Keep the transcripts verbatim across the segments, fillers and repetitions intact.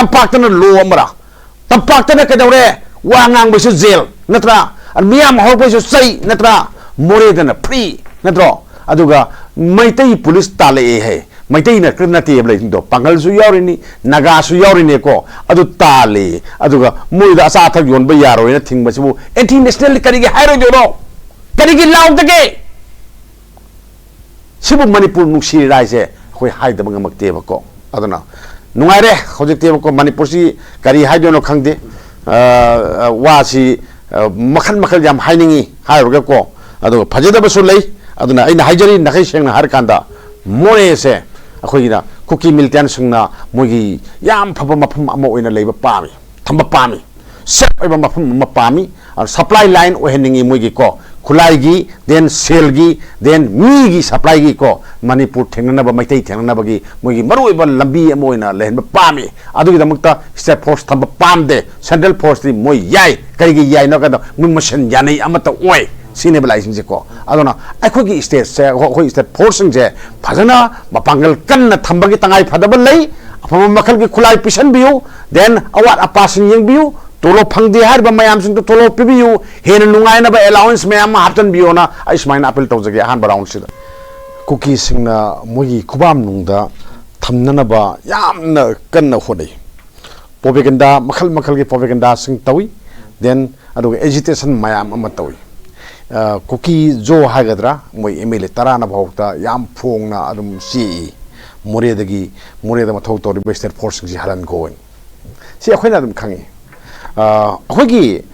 ꯇꯝꯄꯥꯛꯇꯅ ꯂꯣ ꯑꯃꯔꯥ? ꯇꯝꯄꯥꯛꯇꯅ ꯀꯩꯗꯧꯔꯦ? ꯋꯥ ꯉꯥꯡꯕꯩꯁꯨ ꯖꯦꯜ ꯅꯠꯇ꯭ꯔꯥ? ꯃꯤꯌꯥꯝ ꯍꯧꯔꯛꯄꯩꯁꯨ ꯆꯩ ꯅꯠꯇ꯭ꯔꯥ? ꯃꯣꯔꯦꯗꯅ ꯐ꯭ꯔꯤ ꯅꯠꯇ꯭ꯔꯣ? ꯑꯗꯨꯒ ꯃꯩꯇꯩ ꯄꯨꯂꯤꯁ ꯇꯥꯜꯂꯛꯑꯦ ꯍꯥꯏ꯫ ꯃꯩꯇꯩ ꯅꯠꯇꯦꯕ ꯂꯩꯁꯤꯡꯗꯣ, ꯄꯥꯡꯒꯜꯁꯨ ꯌꯥꯎꯔꯤꯅꯤ, ꯅꯥꯒꯥꯁꯨ ꯌꯥꯎꯔꯤꯅꯦꯀꯣ꯫ ꯑꯗꯨ ꯇꯥꯜꯂꯦ꯫ ꯑꯗꯨꯒ ꯃꯣꯏꯗ ꯑꯆꯥ ꯑꯊꯛ ꯌꯣꯟꯕ ꯌꯥꯔꯣꯏꯅ ꯊꯤꯡꯕꯁꯤꯕꯨ ꯑꯦꯟꯇꯤ ꯅꯦꯁꯅꯦꯜ ꯀꯔꯤꯒꯤ ꯍꯥꯏꯔꯣꯏꯗꯣꯏꯅꯣ? ꯀꯔꯤꯒꯤ ꯂꯥꯎꯗꯒꯦ? ꯁꯤꯕꯨ ꯃꯅꯤꯄꯨꯔ ꯅꯨꯡꯁꯤꯔꯤꯔꯥ ꯍꯥꯏꯁꯦ ꯑꯩꯈꯣꯏ ꯍꯥꯏꯗꯕ ꯉꯝꯃꯛꯇꯦꯕꯀꯣ꯫ ꯑꯗꯨꯅ ꯅꯨꯡꯉꯥꯏꯔꯦ ꯍꯧꯖꯤꯛꯇꯤꯕꯀꯣ, ꯃꯅꯤꯄꯨꯔꯁꯤ ꯀꯔꯤ ꯍꯥꯏꯗꯣꯏꯅꯣ ꯈꯪꯗꯦ꯫ ꯑ, ꯑ, ꯋꯥꯁꯤ, ꯑ, ꯃꯈꯜ ꯃꯈꯜ ꯌꯥꯝ ꯍꯥꯏꯅꯤꯡꯉꯤ ꯍꯥꯏꯔꯨꯔꯒꯀꯣ, ꯑꯗꯨꯒ ꯐꯖꯗꯕꯁꯨ ꯂꯩ꯫ ꯑꯗꯨꯅ ꯑꯩꯅ ꯍꯥꯏꯖꯔꯤ, ꯅꯥꯈꯩ ꯁꯦꯡꯅ ꯍꯥꯏꯔꯀꯥꯟꯗ, ꯃꯣꯔꯦꯁꯦ ꯑꯩꯈꯣꯏꯒꯤꯅ ꯀꯨꯀꯤ ꯃꯤꯂꯤꯇꯦꯟꯁꯤꯡꯅ ꯃꯣꯏꯒꯤ ꯌꯥꯝ ꯐꯕ ꯃꯐꯝ ꯑꯃ ꯑꯣꯏꯅ ꯂꯩꯕ ꯄꯥꯝꯃꯤ, ꯊꯝꯕ ꯄꯥꯝꯃꯤ, ꯁꯦꯐ ꯑꯣꯏꯕ ꯃꯐꯝ ꯑꯃ ꯄꯥꯝꯃꯤ꯫ ꯁꯄ꯭ꯂꯥꯏ ꯂꯥꯏꯟ ꯑꯣꯏꯍꯟꯅꯤꯡꯉꯤ ꯃꯣꯏꯒꯤ ꯀꯣ, ꯈꯨꯠꯂꯥꯏꯒꯤ, ꯗꯦꯟ ꯁꯦꯜꯒꯤ, ꯗꯦꯟ ꯃꯤꯒꯤ ꯁꯄ꯭ꯂꯥꯏꯒꯤ ꯀꯣ, ꯃꯅꯤꯄꯨꯔ ꯊꯦꯡꯅꯅꯕ, ꯃꯩꯇꯩ ꯊꯦꯡꯅꯅꯕꯒꯤ ꯃꯣꯏꯒꯤ ꯃꯔꯨꯑꯣꯏꯕ ꯂꯝꯕꯤ ꯑꯃ ꯑꯣꯏꯅ ꯂꯩꯍꯟꯕ ꯄꯥꯝꯃꯤ꯫ ꯑꯗꯨꯒꯤꯗꯃꯛꯇ ꯁ꯭ꯇꯦꯠ ꯐꯣꯔꯁ ꯊꯝꯕ ꯄꯥꯝꯗꯦ꯫ ꯁꯦꯟꯇ꯭ꯔꯦꯜ ꯐꯣꯔꯁꯇꯤ ꯃꯣꯏ ꯌꯥꯏ꯫ ꯀꯔꯤꯒꯤ ꯌꯥꯏꯅꯣ ꯍꯥꯏ ꯀꯥꯟꯗ ꯃꯣꯏ ꯃꯁꯦꯟ ꯌꯥꯅꯩ, ꯑꯃꯠꯇ ꯑꯣꯏ ꯁꯤꯅꯦꯕ ꯂꯥꯛꯏꯁꯤꯡꯁꯦꯀꯣ꯫ ꯑꯗꯨꯅ ꯑꯩꯈꯣꯏꯒꯤ ꯁ꯭ꯇꯦꯠꯁꯦ, ꯑꯩꯈꯣꯏ ꯁ꯭ꯇꯦꯠ ꯐꯣꯔꯁꯁꯤꯡꯁꯦ ꯐꯖꯅ ꯃꯄꯥꯡꯒꯜ ꯀꯟꯅ ꯊꯝꯕꯒꯤ ꯇꯉꯥꯏ ꯐꯗꯕ ꯂꯩ꯫ ꯑꯐꯕ ꯃꯈꯜꯒꯤ ꯈꯨꯠꯂꯥꯏ ꯄꯤꯁꯟꯕꯤꯌꯨ, ꯗꯦꯟ ꯑꯋꯥꯠ ꯑꯄꯥꯁꯤꯡ ꯌꯦꯡꯕꯤꯌꯨ, ꯇꯣꯂꯣꯞ ꯐꯪꯗꯦ ꯍꯥꯏꯔꯤꯕ ꯃꯌꯥꯝꯁꯤꯡꯗꯣ ꯇꯣꯂꯣꯞ ꯄꯤꯕꯤꯌꯨ, ꯍꯦꯟꯅ ꯅꯨꯡꯉꯥꯏꯅꯕ ꯑꯦꯂꯥꯎꯋꯦꯟꯁ ꯃꯌꯥꯝ ꯑꯃ ꯍꯥꯞꯆꯤꯟꯕꯤꯌꯣꯅ ꯑꯩ ꯁꯨꯃꯥꯏꯅ ꯑꯄꯤꯜ ꯇꯧꯖꯒꯦ ꯑꯍꯥꯟꯕ ꯔꯥꯎꯟꯁꯤꯗ꯫ ꯀꯨꯀꯤꯁꯤꯡꯅ ꯃꯣꯏꯒꯤ ꯈꯨꯕꯥꯝꯅꯨꯡꯗ ꯊꯝꯅꯅꯕ ꯌꯥꯝꯅ ꯀꯟꯅ ꯍꯣꯠꯅꯩ꯫ ꯄ꯭ꯔꯣꯄꯦꯒꯦꯟꯗꯥ, ꯃꯈꯜ ꯃꯈꯜꯒꯤ ꯄ꯭ꯔꯣꯄꯦꯒꯦꯟꯗꯥꯁꯤꯡ ꯇꯧꯏ, ꯗꯦꯟ ꯑꯗꯨꯒ ꯑꯦꯖꯤꯇꯦꯁꯟ ꯃꯌꯥꯝ ꯑꯃ ꯇꯧꯏ꯫ ꯑ, ꯀꯨꯀꯤ ꯖꯣ ꯍꯥꯏꯒꯗ꯭ꯔꯥ, ꯃꯣꯏ ꯑꯦꯝ ꯑꯦꯜ ꯑꯦ ꯇꯔꯥꯅ ꯐꯥꯎꯗ ꯌꯥꯝ ꯐꯣꯡꯅ ꯑꯗꯨꯝ ꯆꯦꯛꯏ, ꯃꯣꯔꯦꯗꯒꯤ, ꯃꯣꯔꯦꯗ ꯃꯊꯧ ꯇꯧꯔꯤꯕ ꯁ꯭ꯇꯦꯠ ꯐꯣꯔꯁꯁꯤꯡꯁꯤ ꯍꯜꯍꯟꯈꯣꯅ꯫ ꯁꯤ ꯑꯩꯈꯣꯏꯅ ꯑꯗꯨꯝ ꯈꯪꯉꯤ꯫ ꯑ, ꯑꯩꯈꯣꯏꯒꯤ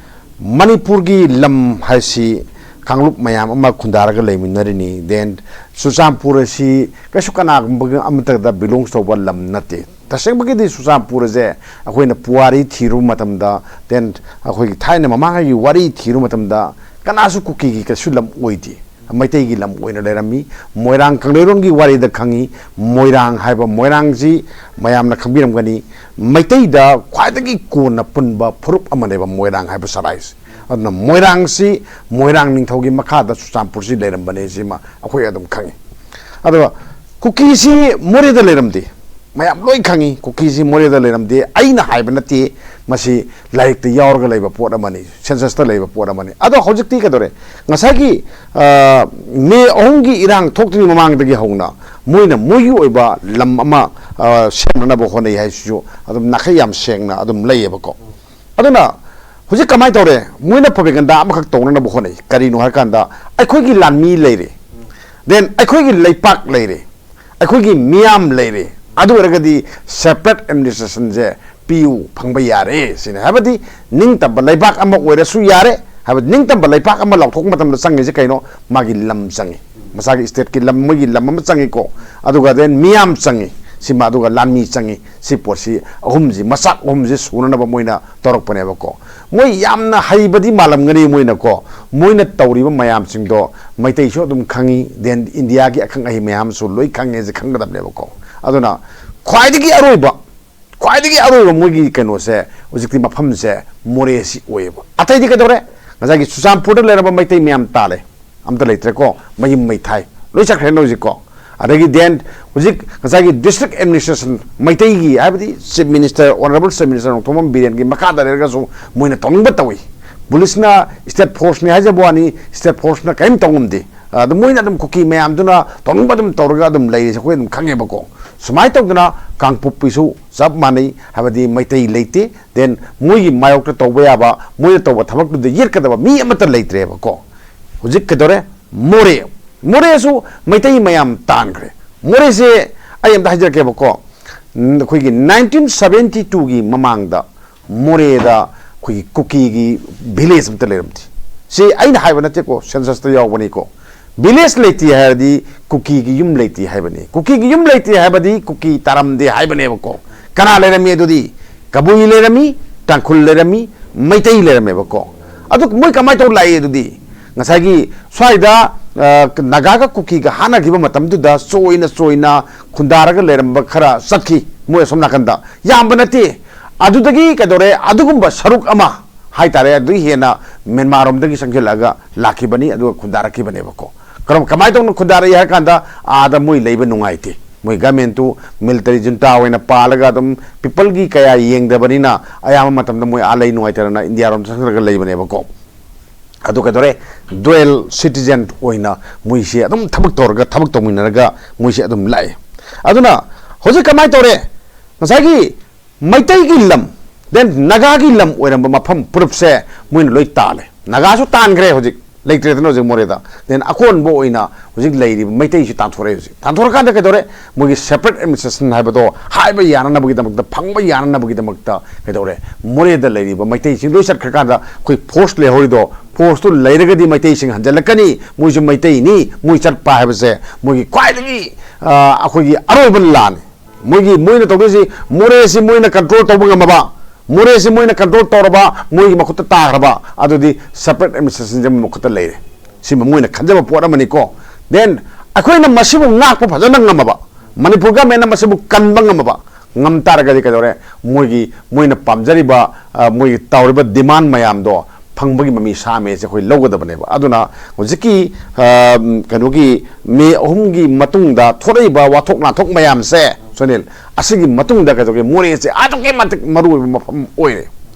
ꯃꯅꯤꯄꯨꯔꯒꯤ ꯂꯝ ꯍꯥꯏꯁꯤ ꯀꯥꯡꯂꯨꯞ ꯃꯌꯥꯝ ꯑꯃ ꯈꯨꯟꯗꯥꯔꯒ ꯂꯩꯃꯤꯟꯅꯔꯤꯅꯤ꯫ ꯗꯦꯟ ꯆꯨꯔꯆꯥꯟꯄꯨꯔ ꯑꯁꯤ ꯀꯩꯁꯨ ꯀꯅꯥꯒꯨꯝꯕ ꯑꯃꯠꯇꯗ ꯕꯤꯂꯣꯡꯁ ꯇꯧꯕ ꯂꯝ ꯅꯠꯇꯦ꯫ ꯇꯁꯦꯡꯕꯒꯤꯗꯤ ꯆꯨꯔꯆꯥꯟꯄꯨꯔ ꯑꯁꯦ ꯑꯩꯈꯣꯏꯅ ꯄꯨꯋꯥꯔꯤ ꯊꯤꯔꯨꯕ ꯃꯇꯝꯗ, ꯗꯦꯟ ꯑꯩꯈꯣꯏꯒꯤ ꯊꯥꯏꯅ ꯃꯃꯥꯡꯉꯩꯒꯤ ꯋꯥꯔꯤ ꯊꯤꯔꯨꯕ ꯃꯇꯝꯗ ꯀꯅꯥꯁꯨ ꯀꯨꯀꯤꯒꯤ ꯀꯩꯁꯨ ꯂꯝ ꯑꯣꯏꯗꯦ꯫ ꯃꯩꯇꯩꯒꯤ ꯂꯝ ꯑꯣꯏꯅ ꯂꯩꯔꯝꯃꯤ꯫ ꯃꯣꯏꯔꯥꯡ ꯀꯪꯂꯩꯔꯣꯟꯒꯤ ꯋꯥꯔꯤꯗ ꯈꯪꯉꯤ꯫ ꯃꯣꯏꯔꯥꯡ ꯍꯥꯏꯕ ꯃꯣꯏꯔꯥꯡꯁꯤ ꯃꯌꯥꯝꯅ ꯈꯪꯕꯤꯔꯝꯒꯅꯤ, ꯃꯩꯇꯩꯗ ꯈ꯭ꯋꯥꯏꯗꯒꯤ ꯀꯣꯟꯅ ꯄꯨꯟꯕ ꯐꯨꯔꯨꯞ ꯑꯃꯅꯦꯕ ꯃꯣꯏꯔꯥꯡ ꯍꯥꯏꯕ ꯁꯔꯥꯏꯁꯦ꯫ ꯑꯗꯨꯅ ꯃꯣꯏꯔꯥꯡꯁꯤ, ꯃꯣꯏꯔꯥꯡ ꯅꯤꯡꯊꯧꯒꯤ ꯃꯈꯥꯗ ꯆꯨꯔꯆꯥꯟꯄꯨꯔꯁꯤ ꯂꯩꯔꯝꯕꯅꯦ, ꯁꯤꯃ ꯑꯩꯈꯣꯏ ꯑꯗꯨꯝ ꯈꯪꯉꯤ꯫ ꯑꯗꯨꯒ ꯀꯨꯀꯤꯁꯤ ꯃꯣꯔꯦꯗ ꯂꯩꯔꯝꯗꯦ꯫ ꯃꯌꯥꯝ ꯂꯣꯏ ꯈꯪꯉꯤ, ꯀꯨꯀꯤꯁꯤ ꯃꯣꯔꯦꯗ ꯂꯩꯔꯝꯗꯦ꯫ ꯑꯩꯅ ꯍꯥꯏꯕ ꯅꯠꯇꯦ, ꯃꯁꯤ ꯂꯥꯏꯔꯤꯛꯇ ꯌꯥꯎꯔꯒ ꯂꯩꯕ ꯄꯣꯠ ꯑꯃꯅꯤ, ꯁꯦꯟꯁꯁꯇ ꯂꯩꯕ ꯄꯣꯠ ꯑꯃꯅꯤ꯫ ꯑꯗꯣ ꯍꯧꯖꯤꯛꯇꯤ ꯀꯩꯗꯧꯔꯦ? ꯉꯁꯥꯏꯒꯤ ꯃꯦ ꯑꯍꯨꯝꯒꯤ ꯏꯔꯥꯡ ꯊꯣꯛꯇ꯭ꯔꯤꯉꯩ ꯃꯃꯥꯡꯗꯒꯤ ꯍꯧꯅ ꯃꯣꯏꯅ ꯃꯣꯏꯒꯤ ꯑꯣꯏꯕ ꯂꯝ ꯑꯃ ꯁꯦꯝꯅꯅꯕ ꯍꯣꯠꯅꯩ ꯍꯥꯏꯁꯤꯁꯨ ꯑꯗꯨꯝ ꯅꯥꯈꯩ ꯌꯥꯝ ꯁꯦꯡꯅ ꯑꯗꯨꯝ ꯂꯩꯌꯦꯕꯀꯣ꯫ ꯑꯗꯨꯅ ꯍꯧꯖꯤꯛ ꯀꯃꯥꯏꯅ ꯇꯧꯔꯦ? ꯃꯣꯏꯅ ꯄ꯭ꯔꯣꯄꯦꯒꯟꯗꯥ ꯑꯃꯈꯛ ꯇꯧꯅꯅꯕ ꯍꯣꯠꯅꯩ꯫ ꯀꯔꯤꯅꯣ ꯍꯥꯏꯔꯀꯥꯟꯗ, ꯑꯩꯈꯣꯏꯒꯤ ꯂꯥꯟꯃꯤ ꯂꯩꯔꯦ, ꯗꯦꯟ ꯑꯩꯈꯣꯏꯒꯤ ꯂꯩꯄꯥꯛ ꯂꯩꯔꯦ, ꯑꯩꯈꯣꯏꯒꯤ ꯃꯤꯌꯥꯝ ꯂꯩꯔꯦ, ꯑꯗꯨ ꯑꯣꯏꯔꯒꯗꯤ ꯁꯦꯄꯔꯦꯠ ꯑꯦꯗꯃꯤꯅꯤꯁꯇ꯭ꯔꯦꯁꯟꯁꯦ ꯄꯤꯌꯨ, ꯐꯪꯕ ꯌꯥꯔꯦ ꯁꯤꯅꯤ꯫ ꯍꯥꯏꯕꯗꯤ ꯅꯤꯡꯇꯝꯕ ꯂꯩꯕꯥꯛ ꯑꯃ ꯑꯣꯏꯔꯁꯨ ꯌꯥꯔꯦ꯫ ꯍꯥꯏꯕꯗꯤ ꯅꯤꯡꯇꯝꯕ ꯂꯩꯕꯥꯛ ꯑꯃ ꯂꯥꯎꯊꯣꯛꯄ ꯃꯇꯝꯗ ꯆꯪꯉꯤꯁꯦ ꯀꯩꯅꯣ? ꯃꯥꯒꯤ ꯂꯝ ꯆꯪꯉꯤ, ꯃꯁꯥꯒꯤ ꯁ꯭ꯇꯦꯠꯀꯤ ꯂꯝ, ꯃꯣꯏꯒꯤ ꯂꯝ ꯑꯃ ꯆꯪꯉꯤꯀꯣ꯫ ꯑꯗꯨꯒ ꯗꯦꯟ ꯃꯤꯌꯥꯝ ꯆꯪꯉꯤ, ꯁꯤꯃ, ꯑꯗꯨꯒ ꯂꯥꯟꯃꯤ ꯆꯪꯉꯤ꯫ ꯁꯤ ꯄꯣꯠꯁꯤ ꯑꯍꯨꯝꯁꯤ, ꯃꯆꯥꯛ ꯑꯍꯨꯝꯁꯤ ꯁꯨꯅꯅꯕ ꯃꯣꯏꯅ ꯇꯧꯔꯛꯄꯅꯦꯕꯀꯣ꯫ ꯃꯣꯏ ꯌꯥꯝꯅ ꯍꯩꯕꯗꯤ ꯃꯥꯜꯂꯝꯒꯅꯤ ꯃꯣꯏꯅꯀꯣ꯫ ꯃꯣꯏꯅ ꯇꯧꯔꯤꯕ ꯃꯌꯥꯝꯁꯤꯡꯗꯣ ꯃꯩꯇꯩꯁꯨ ꯑꯗꯨꯝ ꯈꯪꯉꯤ, ꯗꯦꯟ ꯏꯟꯗꯤꯌꯥꯒꯤ ꯑꯈꯪ ꯑꯍꯩ ꯃꯌꯥꯝꯁꯨ ꯂꯣꯏ ꯈꯪꯉꯦꯁꯦ ꯈꯪꯒꯗꯕꯅꯦꯕꯀꯣ꯫ ꯑꯗꯨꯅ ꯈ꯭ꯋꯥꯏꯗꯒꯤ ꯑꯔꯣꯏꯕ, ꯈ꯭ꯋꯥꯏꯗꯒꯤ ꯑꯔꯣꯏꯕ ꯃꯣꯏꯒꯤ ꯀꯩꯅꯣꯁꯦ, ꯍꯧꯖꯤꯛꯇꯤ ꯃꯐꯝꯁꯦ ꯃꯣꯔꯦꯁꯤ ꯑꯣꯏꯌꯦꯕ꯫ ꯑꯇꯩꯗꯤ ꯀꯩꯗꯧꯔꯦ? ꯉꯁꯥꯏꯒꯤ ꯆꯨꯔꯆꯥꯟꯄꯨꯔꯗ ꯂꯩꯔꯝꯕ ꯃꯩꯇꯩ ꯃꯌꯥꯝ ꯇꯥꯜꯂꯦ, ꯑꯝꯇ ꯂꯩꯇ꯭ꯔꯦꯀꯣ, ꯃꯌꯨꯝ ꯃꯩ ꯊꯥꯏ, ꯂꯣꯏ ꯆꯠꯈ꯭ꯔꯦꯅ ꯍꯧꯖꯤꯛꯀꯣ꯫ ꯑꯗꯒꯤ ꯗꯦꯟ ꯍꯧꯖꯤꯛ ꯉꯁꯥꯏꯒꯤ ꯗꯤꯁꯇ꯭ꯔꯤꯛ ꯑꯦꯗꯃꯤꯅꯤꯁꯇ꯭ꯔꯦꯁꯟ, ꯃꯩꯇꯩꯒꯤ, ꯍꯥꯏꯕꯗꯤ chief minister, honourable chief minister Nongthombam ꯕꯤꯔꯦꯟꯒꯤ ꯃꯈꯥꯗ ꯂꯩꯔꯒꯁꯨ ꯃꯣꯏꯅ ꯇꯧꯅꯤꯡꯕ ꯇꯧꯏ꯫ ꯄꯨꯂꯤꯁꯅ ꯁ꯭ꯇꯦꯠ ꯐꯣꯔꯁꯅꯤ ꯍꯥꯏꯖꯕ ꯋꯥꯅꯤ, ꯁ꯭ꯇꯦꯠ ꯐꯣꯔꯁꯅ ꯀꯔꯤꯝ ꯇꯧ ꯉꯝꯗꯦ꯫ ꯑꯗꯨ ꯃꯣꯏꯅ ꯑꯗꯨꯝ ꯀꯨꯀꯤ ꯃꯌꯥꯝꯗꯨꯅ ꯇꯧꯅꯤꯡꯕ ꯑꯗꯨꯝ ꯇꯧꯔꯒ ꯑꯗꯨꯝ ꯂꯩꯔꯤꯁꯦ ꯑꯩꯈꯣꯏ ꯑꯗꯨꯝ ꯈꯪꯉꯦꯕꯀꯣ꯫ ꯁꯨꯃꯥꯏꯅ ꯇꯧꯗꯅ ꯀꯥꯡꯄꯣꯛꯄꯤꯁꯨ ꯆꯞ ꯃꯥꯟꯅꯩ, ꯍꯥꯏꯕꯗꯤ ꯃꯩꯇꯩ ꯂꯩꯇꯦ, ꯗꯦꯟ ꯃꯣꯏꯒꯤ ꯃꯥꯌꯣꯛꯇ ꯇꯧꯕ ꯌꯥꯕ, ꯃꯣꯏꯅ ꯇꯧꯕ ꯊꯕꯛꯇꯨꯗ ꯌꯦꯠꯀꯗꯕ ꯃꯤ ꯑꯃꯠꯇ ꯂꯩꯇ꯭ꯔꯦꯕꯀꯣ꯫ ꯍꯧꯖꯤꯛ ꯀꯩꯗꯧꯔꯦ? ꯃꯣꯔꯦ꯫ ꯃꯣꯔꯦꯁꯨ ꯃꯩꯇꯩ ꯃꯌꯥꯝ ꯇꯥꯟꯈ꯭ꯔꯦ꯫ ꯃꯣꯔꯦꯁꯦ ꯑꯩ ꯑꯝꯇ ꯍꯥꯏꯖꯔꯛꯀꯦꯕꯀꯣ꯫ ꯎꯝ, ꯑꯩꯈꯣꯏꯒꯤ ꯅꯥꯏꯟꯇꯤꯟ ꯁꯕꯦꯟꯇꯤ ꯇꯨꯒꯤ ꯃꯃꯥꯡꯗ ꯃꯣꯔꯦꯗ ꯑꯩꯈꯣꯏꯒꯤ ꯀꯨꯀꯤꯒꯤ ꯚꯤꯂꯦꯖ ꯑꯝꯇ ꯂꯩꯔꯝꯗꯦ꯫ ꯁꯤ ꯑꯩꯅ ꯍꯥꯏꯕ ꯅꯠꯇꯦꯀꯣ, ꯁꯦꯟꯁꯁꯇ ꯌꯥꯎꯕꯅꯤꯀꯣ꯫ ꯚꯤꯂꯦꯖ ꯂꯩꯇꯦ ꯍꯥꯏꯔꯗꯤ ꯀꯨꯀꯤꯒꯤ ꯌꯨꯝ ꯂꯩꯇꯦ ꯍꯥꯏꯕꯅꯤ꯫ ꯀꯨꯀꯤꯒꯤ ꯌꯨꯝ ꯂꯩꯇꯦ ꯍꯥꯏꯕꯗꯤ ꯀꯨꯀꯤ ꯇꯥꯔꯝꯗꯦ ꯍꯥꯏꯕꯅꯦꯕꯀꯣ꯫ ꯀꯅꯥ ꯂꯩꯔꯝꯃꯤ ꯑꯗꯨꯗꯤ? ꯀꯕꯨꯏ ꯂꯩꯔꯝꯃꯤ, ꯇꯥꯡꯈꯨꯜ ꯂꯩꯔꯝꯃꯤ, ꯃꯩꯇꯩ ꯂꯩꯔꯝꯃꯦꯕꯀꯣ꯫ ꯑꯗꯨ ꯃꯣꯏ ꯀꯃꯥꯏꯅ ꯇꯧꯔ ꯂꯥꯛꯏ ꯑꯗꯨꯗꯤ? ꯉꯁꯥꯏꯒꯤ ꯁ꯭ꯋꯥꯏꯗ, ꯑ, ꯅꯥꯒꯥꯒ ꯀꯨꯀꯤꯒ ꯍꯥꯠꯅꯈꯤꯕ ꯃꯇꯝꯗꯨꯗ ꯆꯣꯏꯅ ꯆꯣꯏꯅ ꯈꯨꯟꯗꯥꯔꯒ ꯂꯩꯔꯝꯕ ꯈꯔ ꯆꯠꯈꯤ ꯃꯣꯏ ꯑꯁꯣꯝ ꯅꯥꯀꯟꯗ꯫ ꯌꯥꯝꯕ ꯅꯠꯇꯦ꯫ ꯑꯗꯨꯗꯒꯤ ꯀꯩꯗꯧꯔꯦ? ꯑꯗꯨꯒꯨꯝꯕ ꯁꯔꯨꯛ ꯑꯃ ꯍꯥꯏꯇꯥꯔꯦ, ꯑꯗꯨꯗꯒꯤ ꯍꯦꯟꯅ ꯃ꯭ꯌꯥꯟꯃꯥꯔ ꯔꯣꯝꯗꯒꯤ ꯆꯪꯁꯤꯜꯂꯛꯑꯒ ꯂꯥꯛꯈꯤꯕꯅꯤ, ꯑꯗꯨꯒ ꯈꯨꯟꯗꯥꯔꯛꯈꯤꯕꯅꯦꯕꯀꯣ꯫ ꯀꯔꯝ-, ꯀꯃꯥꯏꯅ ꯇꯧꯅ ꯈꯨꯟꯗꯥꯔꯛꯏ ꯍꯥꯏ ꯀꯥꯟꯗ, ꯑꯥꯗ ꯃꯣꯏ ꯂꯩꯕ ꯅꯨꯡꯉꯥꯏꯇꯦ, ꯃꯣꯏ ꯒꯃꯦꯟꯇꯨ ꯃꯤꯂꯤꯇꯔꯤ ꯖꯨꯟꯇꯥ ꯑꯣꯏꯅ ꯄꯥꯜꯂꯒ ꯑꯗꯨꯝ ꯄꯤꯄꯜꯒꯤ ꯀꯌꯥ ꯌꯦꯡꯗꯕꯅꯤꯅ ꯑꯌꯥꯝꯕ ꯃꯇꯝꯗ ꯃꯣꯏ ꯑꯥ ꯂꯩ ꯅꯨꯡꯉꯥꯏꯇꯗꯅ ꯏꯟꯗꯤꯌꯥꯔꯣꯝ ꯆꯪꯁꯤꯜꯂꯒ ꯂꯩꯕꯅꯦꯕꯀꯣ꯫ ꯑꯗꯨ ꯀꯩꯗꯧꯔꯦ? ꯗ꯭ꯋꯦꯜ ꯁꯤꯇꯤꯖꯦꯟ ꯑꯣꯏꯅ ꯃꯣꯏꯁꯦ ꯑꯗꯨꯝ ꯊꯕꯛ ꯇꯧꯔꯒ, ꯊꯕꯛ ꯇꯧꯃꯤꯟꯅꯔꯒ ꯃꯣꯏꯁꯦ ꯑꯗꯨꯝ ꯂꯥꯛꯑꯦ꯫ ꯑꯗꯨꯅ ꯍꯧꯖꯤꯛ ꯀꯃꯥꯏꯅ ꯇꯧꯔꯦ? ꯉꯁꯥꯏꯒꯤ ꯃꯩꯇꯩꯒꯤ ꯂꯝ, then ꯅꯥꯒꯥꯒꯤ ꯂꯝ ꯑꯣꯏꯔꯝꯕ ꯃꯐꯝ ꯄꯨꯔꯞꯁꯦ ꯃꯣꯏꯅ ꯂꯣꯏ ꯇꯥꯜꯂꯦ꯫ ꯅꯥꯒꯥꯁꯨ ꯇꯥꯟꯈ꯭ꯔꯦ, ꯍꯧꯖꯤꯛ ꯂꯩꯇ꯭ꯔꯦꯗꯅ ꯍꯧꯖꯤꯛ ꯃꯣꯔꯦꯗ꯫ Then ꯑꯀꯣꯟꯕ ꯑꯣꯏꯅ ꯍꯧꯖꯤꯛ ꯂꯩꯔꯤꯕ ꯃꯩꯇꯩꯁꯤ ꯇꯥꯟꯊꯣꯔꯛꯑꯦ꯫ ꯍꯧꯖꯤꯛ ꯇꯥꯟꯊꯣꯔꯛꯀꯥꯟꯗ ꯀꯩꯗꯧꯔꯦ? ꯃꯣꯏꯒꯤ separate administration ꯍꯥꯏꯕꯗꯣ ꯍꯥꯏꯕ ꯌꯥꯅꯅꯕꯒꯤꯗꯃꯛꯇ, ꯐꯪꯕ ꯌꯥꯅꯅꯕꯒꯤꯗꯃꯛꯇ ꯀꯩꯗꯧꯔꯦ? ꯃꯣꯔꯦꯗ ꯂꯩꯔꯤꯕ ꯃꯩꯇꯩꯁꯤꯡ ꯂꯣꯏ ꯆꯠꯈ꯭ꯔꯀꯥꯟꯗ ꯑꯩꯈꯣꯏ force ꯂꯩꯍꯧꯔꯤꯗꯣ, force ꯇꯨ ꯂꯩꯔꯒꯗꯤ ꯃꯩꯇꯩꯁꯤꯡ ꯍꯟꯖꯤꯜꯂꯛꯀꯅꯤ, ꯃꯣꯏꯁꯨ ꯃꯩꯇꯩꯅꯤ, ꯃꯣꯏ ꯆꯠꯄ ꯍꯥꯏꯕꯁꯦ ꯃꯣꯏꯒꯤ ꯈ꯭ꯋꯥꯏꯗꯒꯤ, ꯑ, ꯑꯩꯈꯣꯏꯒꯤ ꯑꯔꯣꯏꯕ ꯂꯥꯟꯅꯤ꯫ ꯃꯣꯏꯒꯤ, ꯃꯣꯏꯅ ꯇꯧꯗꯣꯏꯁꯤ, ꯃꯣꯔꯦꯁꯤ ꯃꯣꯏꯅ control ꯇꯧꯕ ꯉꯝꯃꯕ, ꯃꯣꯔꯦꯁꯤ ꯃꯣꯏꯅ control ꯇꯧꯔꯕ, ꯃꯣꯏꯒꯤ ꯃꯈꯨꯠꯇ ꯇꯥꯈ꯭ꯔꯕ, ꯑꯗꯨꯗꯤ separate administration ꯁꯦ ꯃꯣꯏ ꯃꯈꯨꯠꯇ ꯂꯩꯔꯦ꯫ ꯁꯤꯃ ꯃꯣꯏꯅ ꯈꯟꯖꯕ ꯄꯣꯠ ꯑꯃꯅꯤꯀꯣ꯫ Then ꯑꯩꯈꯣꯏꯅ ꯃꯁꯤꯕꯨ ꯉꯥꯛꯄ ꯐꯖꯅ ꯉꯝꯃꯕ, ꯃꯅꯤꯄꯨꯔ government ꯅ ꯃꯁꯤꯕꯨ ꯀꯟꯕ ꯉꯝꯃꯕ, ꯉꯝ ꯇꯥꯔꯒꯗꯤ ꯀꯩꯗꯧꯔꯦ? ꯃꯣꯏꯒꯤ, ꯃꯣꯏꯅ ꯄꯥꯝꯖꯔꯤꯕ, ꯑ, ꯃꯣꯏꯒꯤ ꯇꯧꯔꯤꯕ demand ꯃꯌꯥꯝꯗꯣ ꯐꯪꯕꯒꯤ ꯃꯃꯤ ꯁꯥꯃꯦꯁꯦ ꯑꯩꯈꯣꯏ ꯂꯧꯒꯗꯕꯅꯦꯕ꯫ ꯑꯗꯨꯅ ꯍꯧꯖꯤꯛꯀꯤ, ꯑ, ꯀꯩꯅꯣꯒꯤ ꯃꯦ ꯑꯍꯨꯝꯒꯤ ꯃꯇꯨꯡꯗ ꯊꯣꯛꯂꯛꯏꯕ ꯋꯥꯊꯣꯛ ꯂꯥꯟꯊꯣꯛ ꯃꯌꯥꯝꯁꯦ, ꯁꯨꯅꯤꯜ, ꯑꯁꯤꯒꯤ ꯃꯇꯨꯡꯗ ꯀꯩꯗꯧꯒꯦ? ꯃꯣꯔꯦꯁꯦ ꯑꯗꯨꯛꯀꯤ ꯃꯇꯤꯛ ꯃꯔꯨꯑꯣꯏꯕ ꯃꯐꯝ ꯑꯣꯏꯔꯦ꯫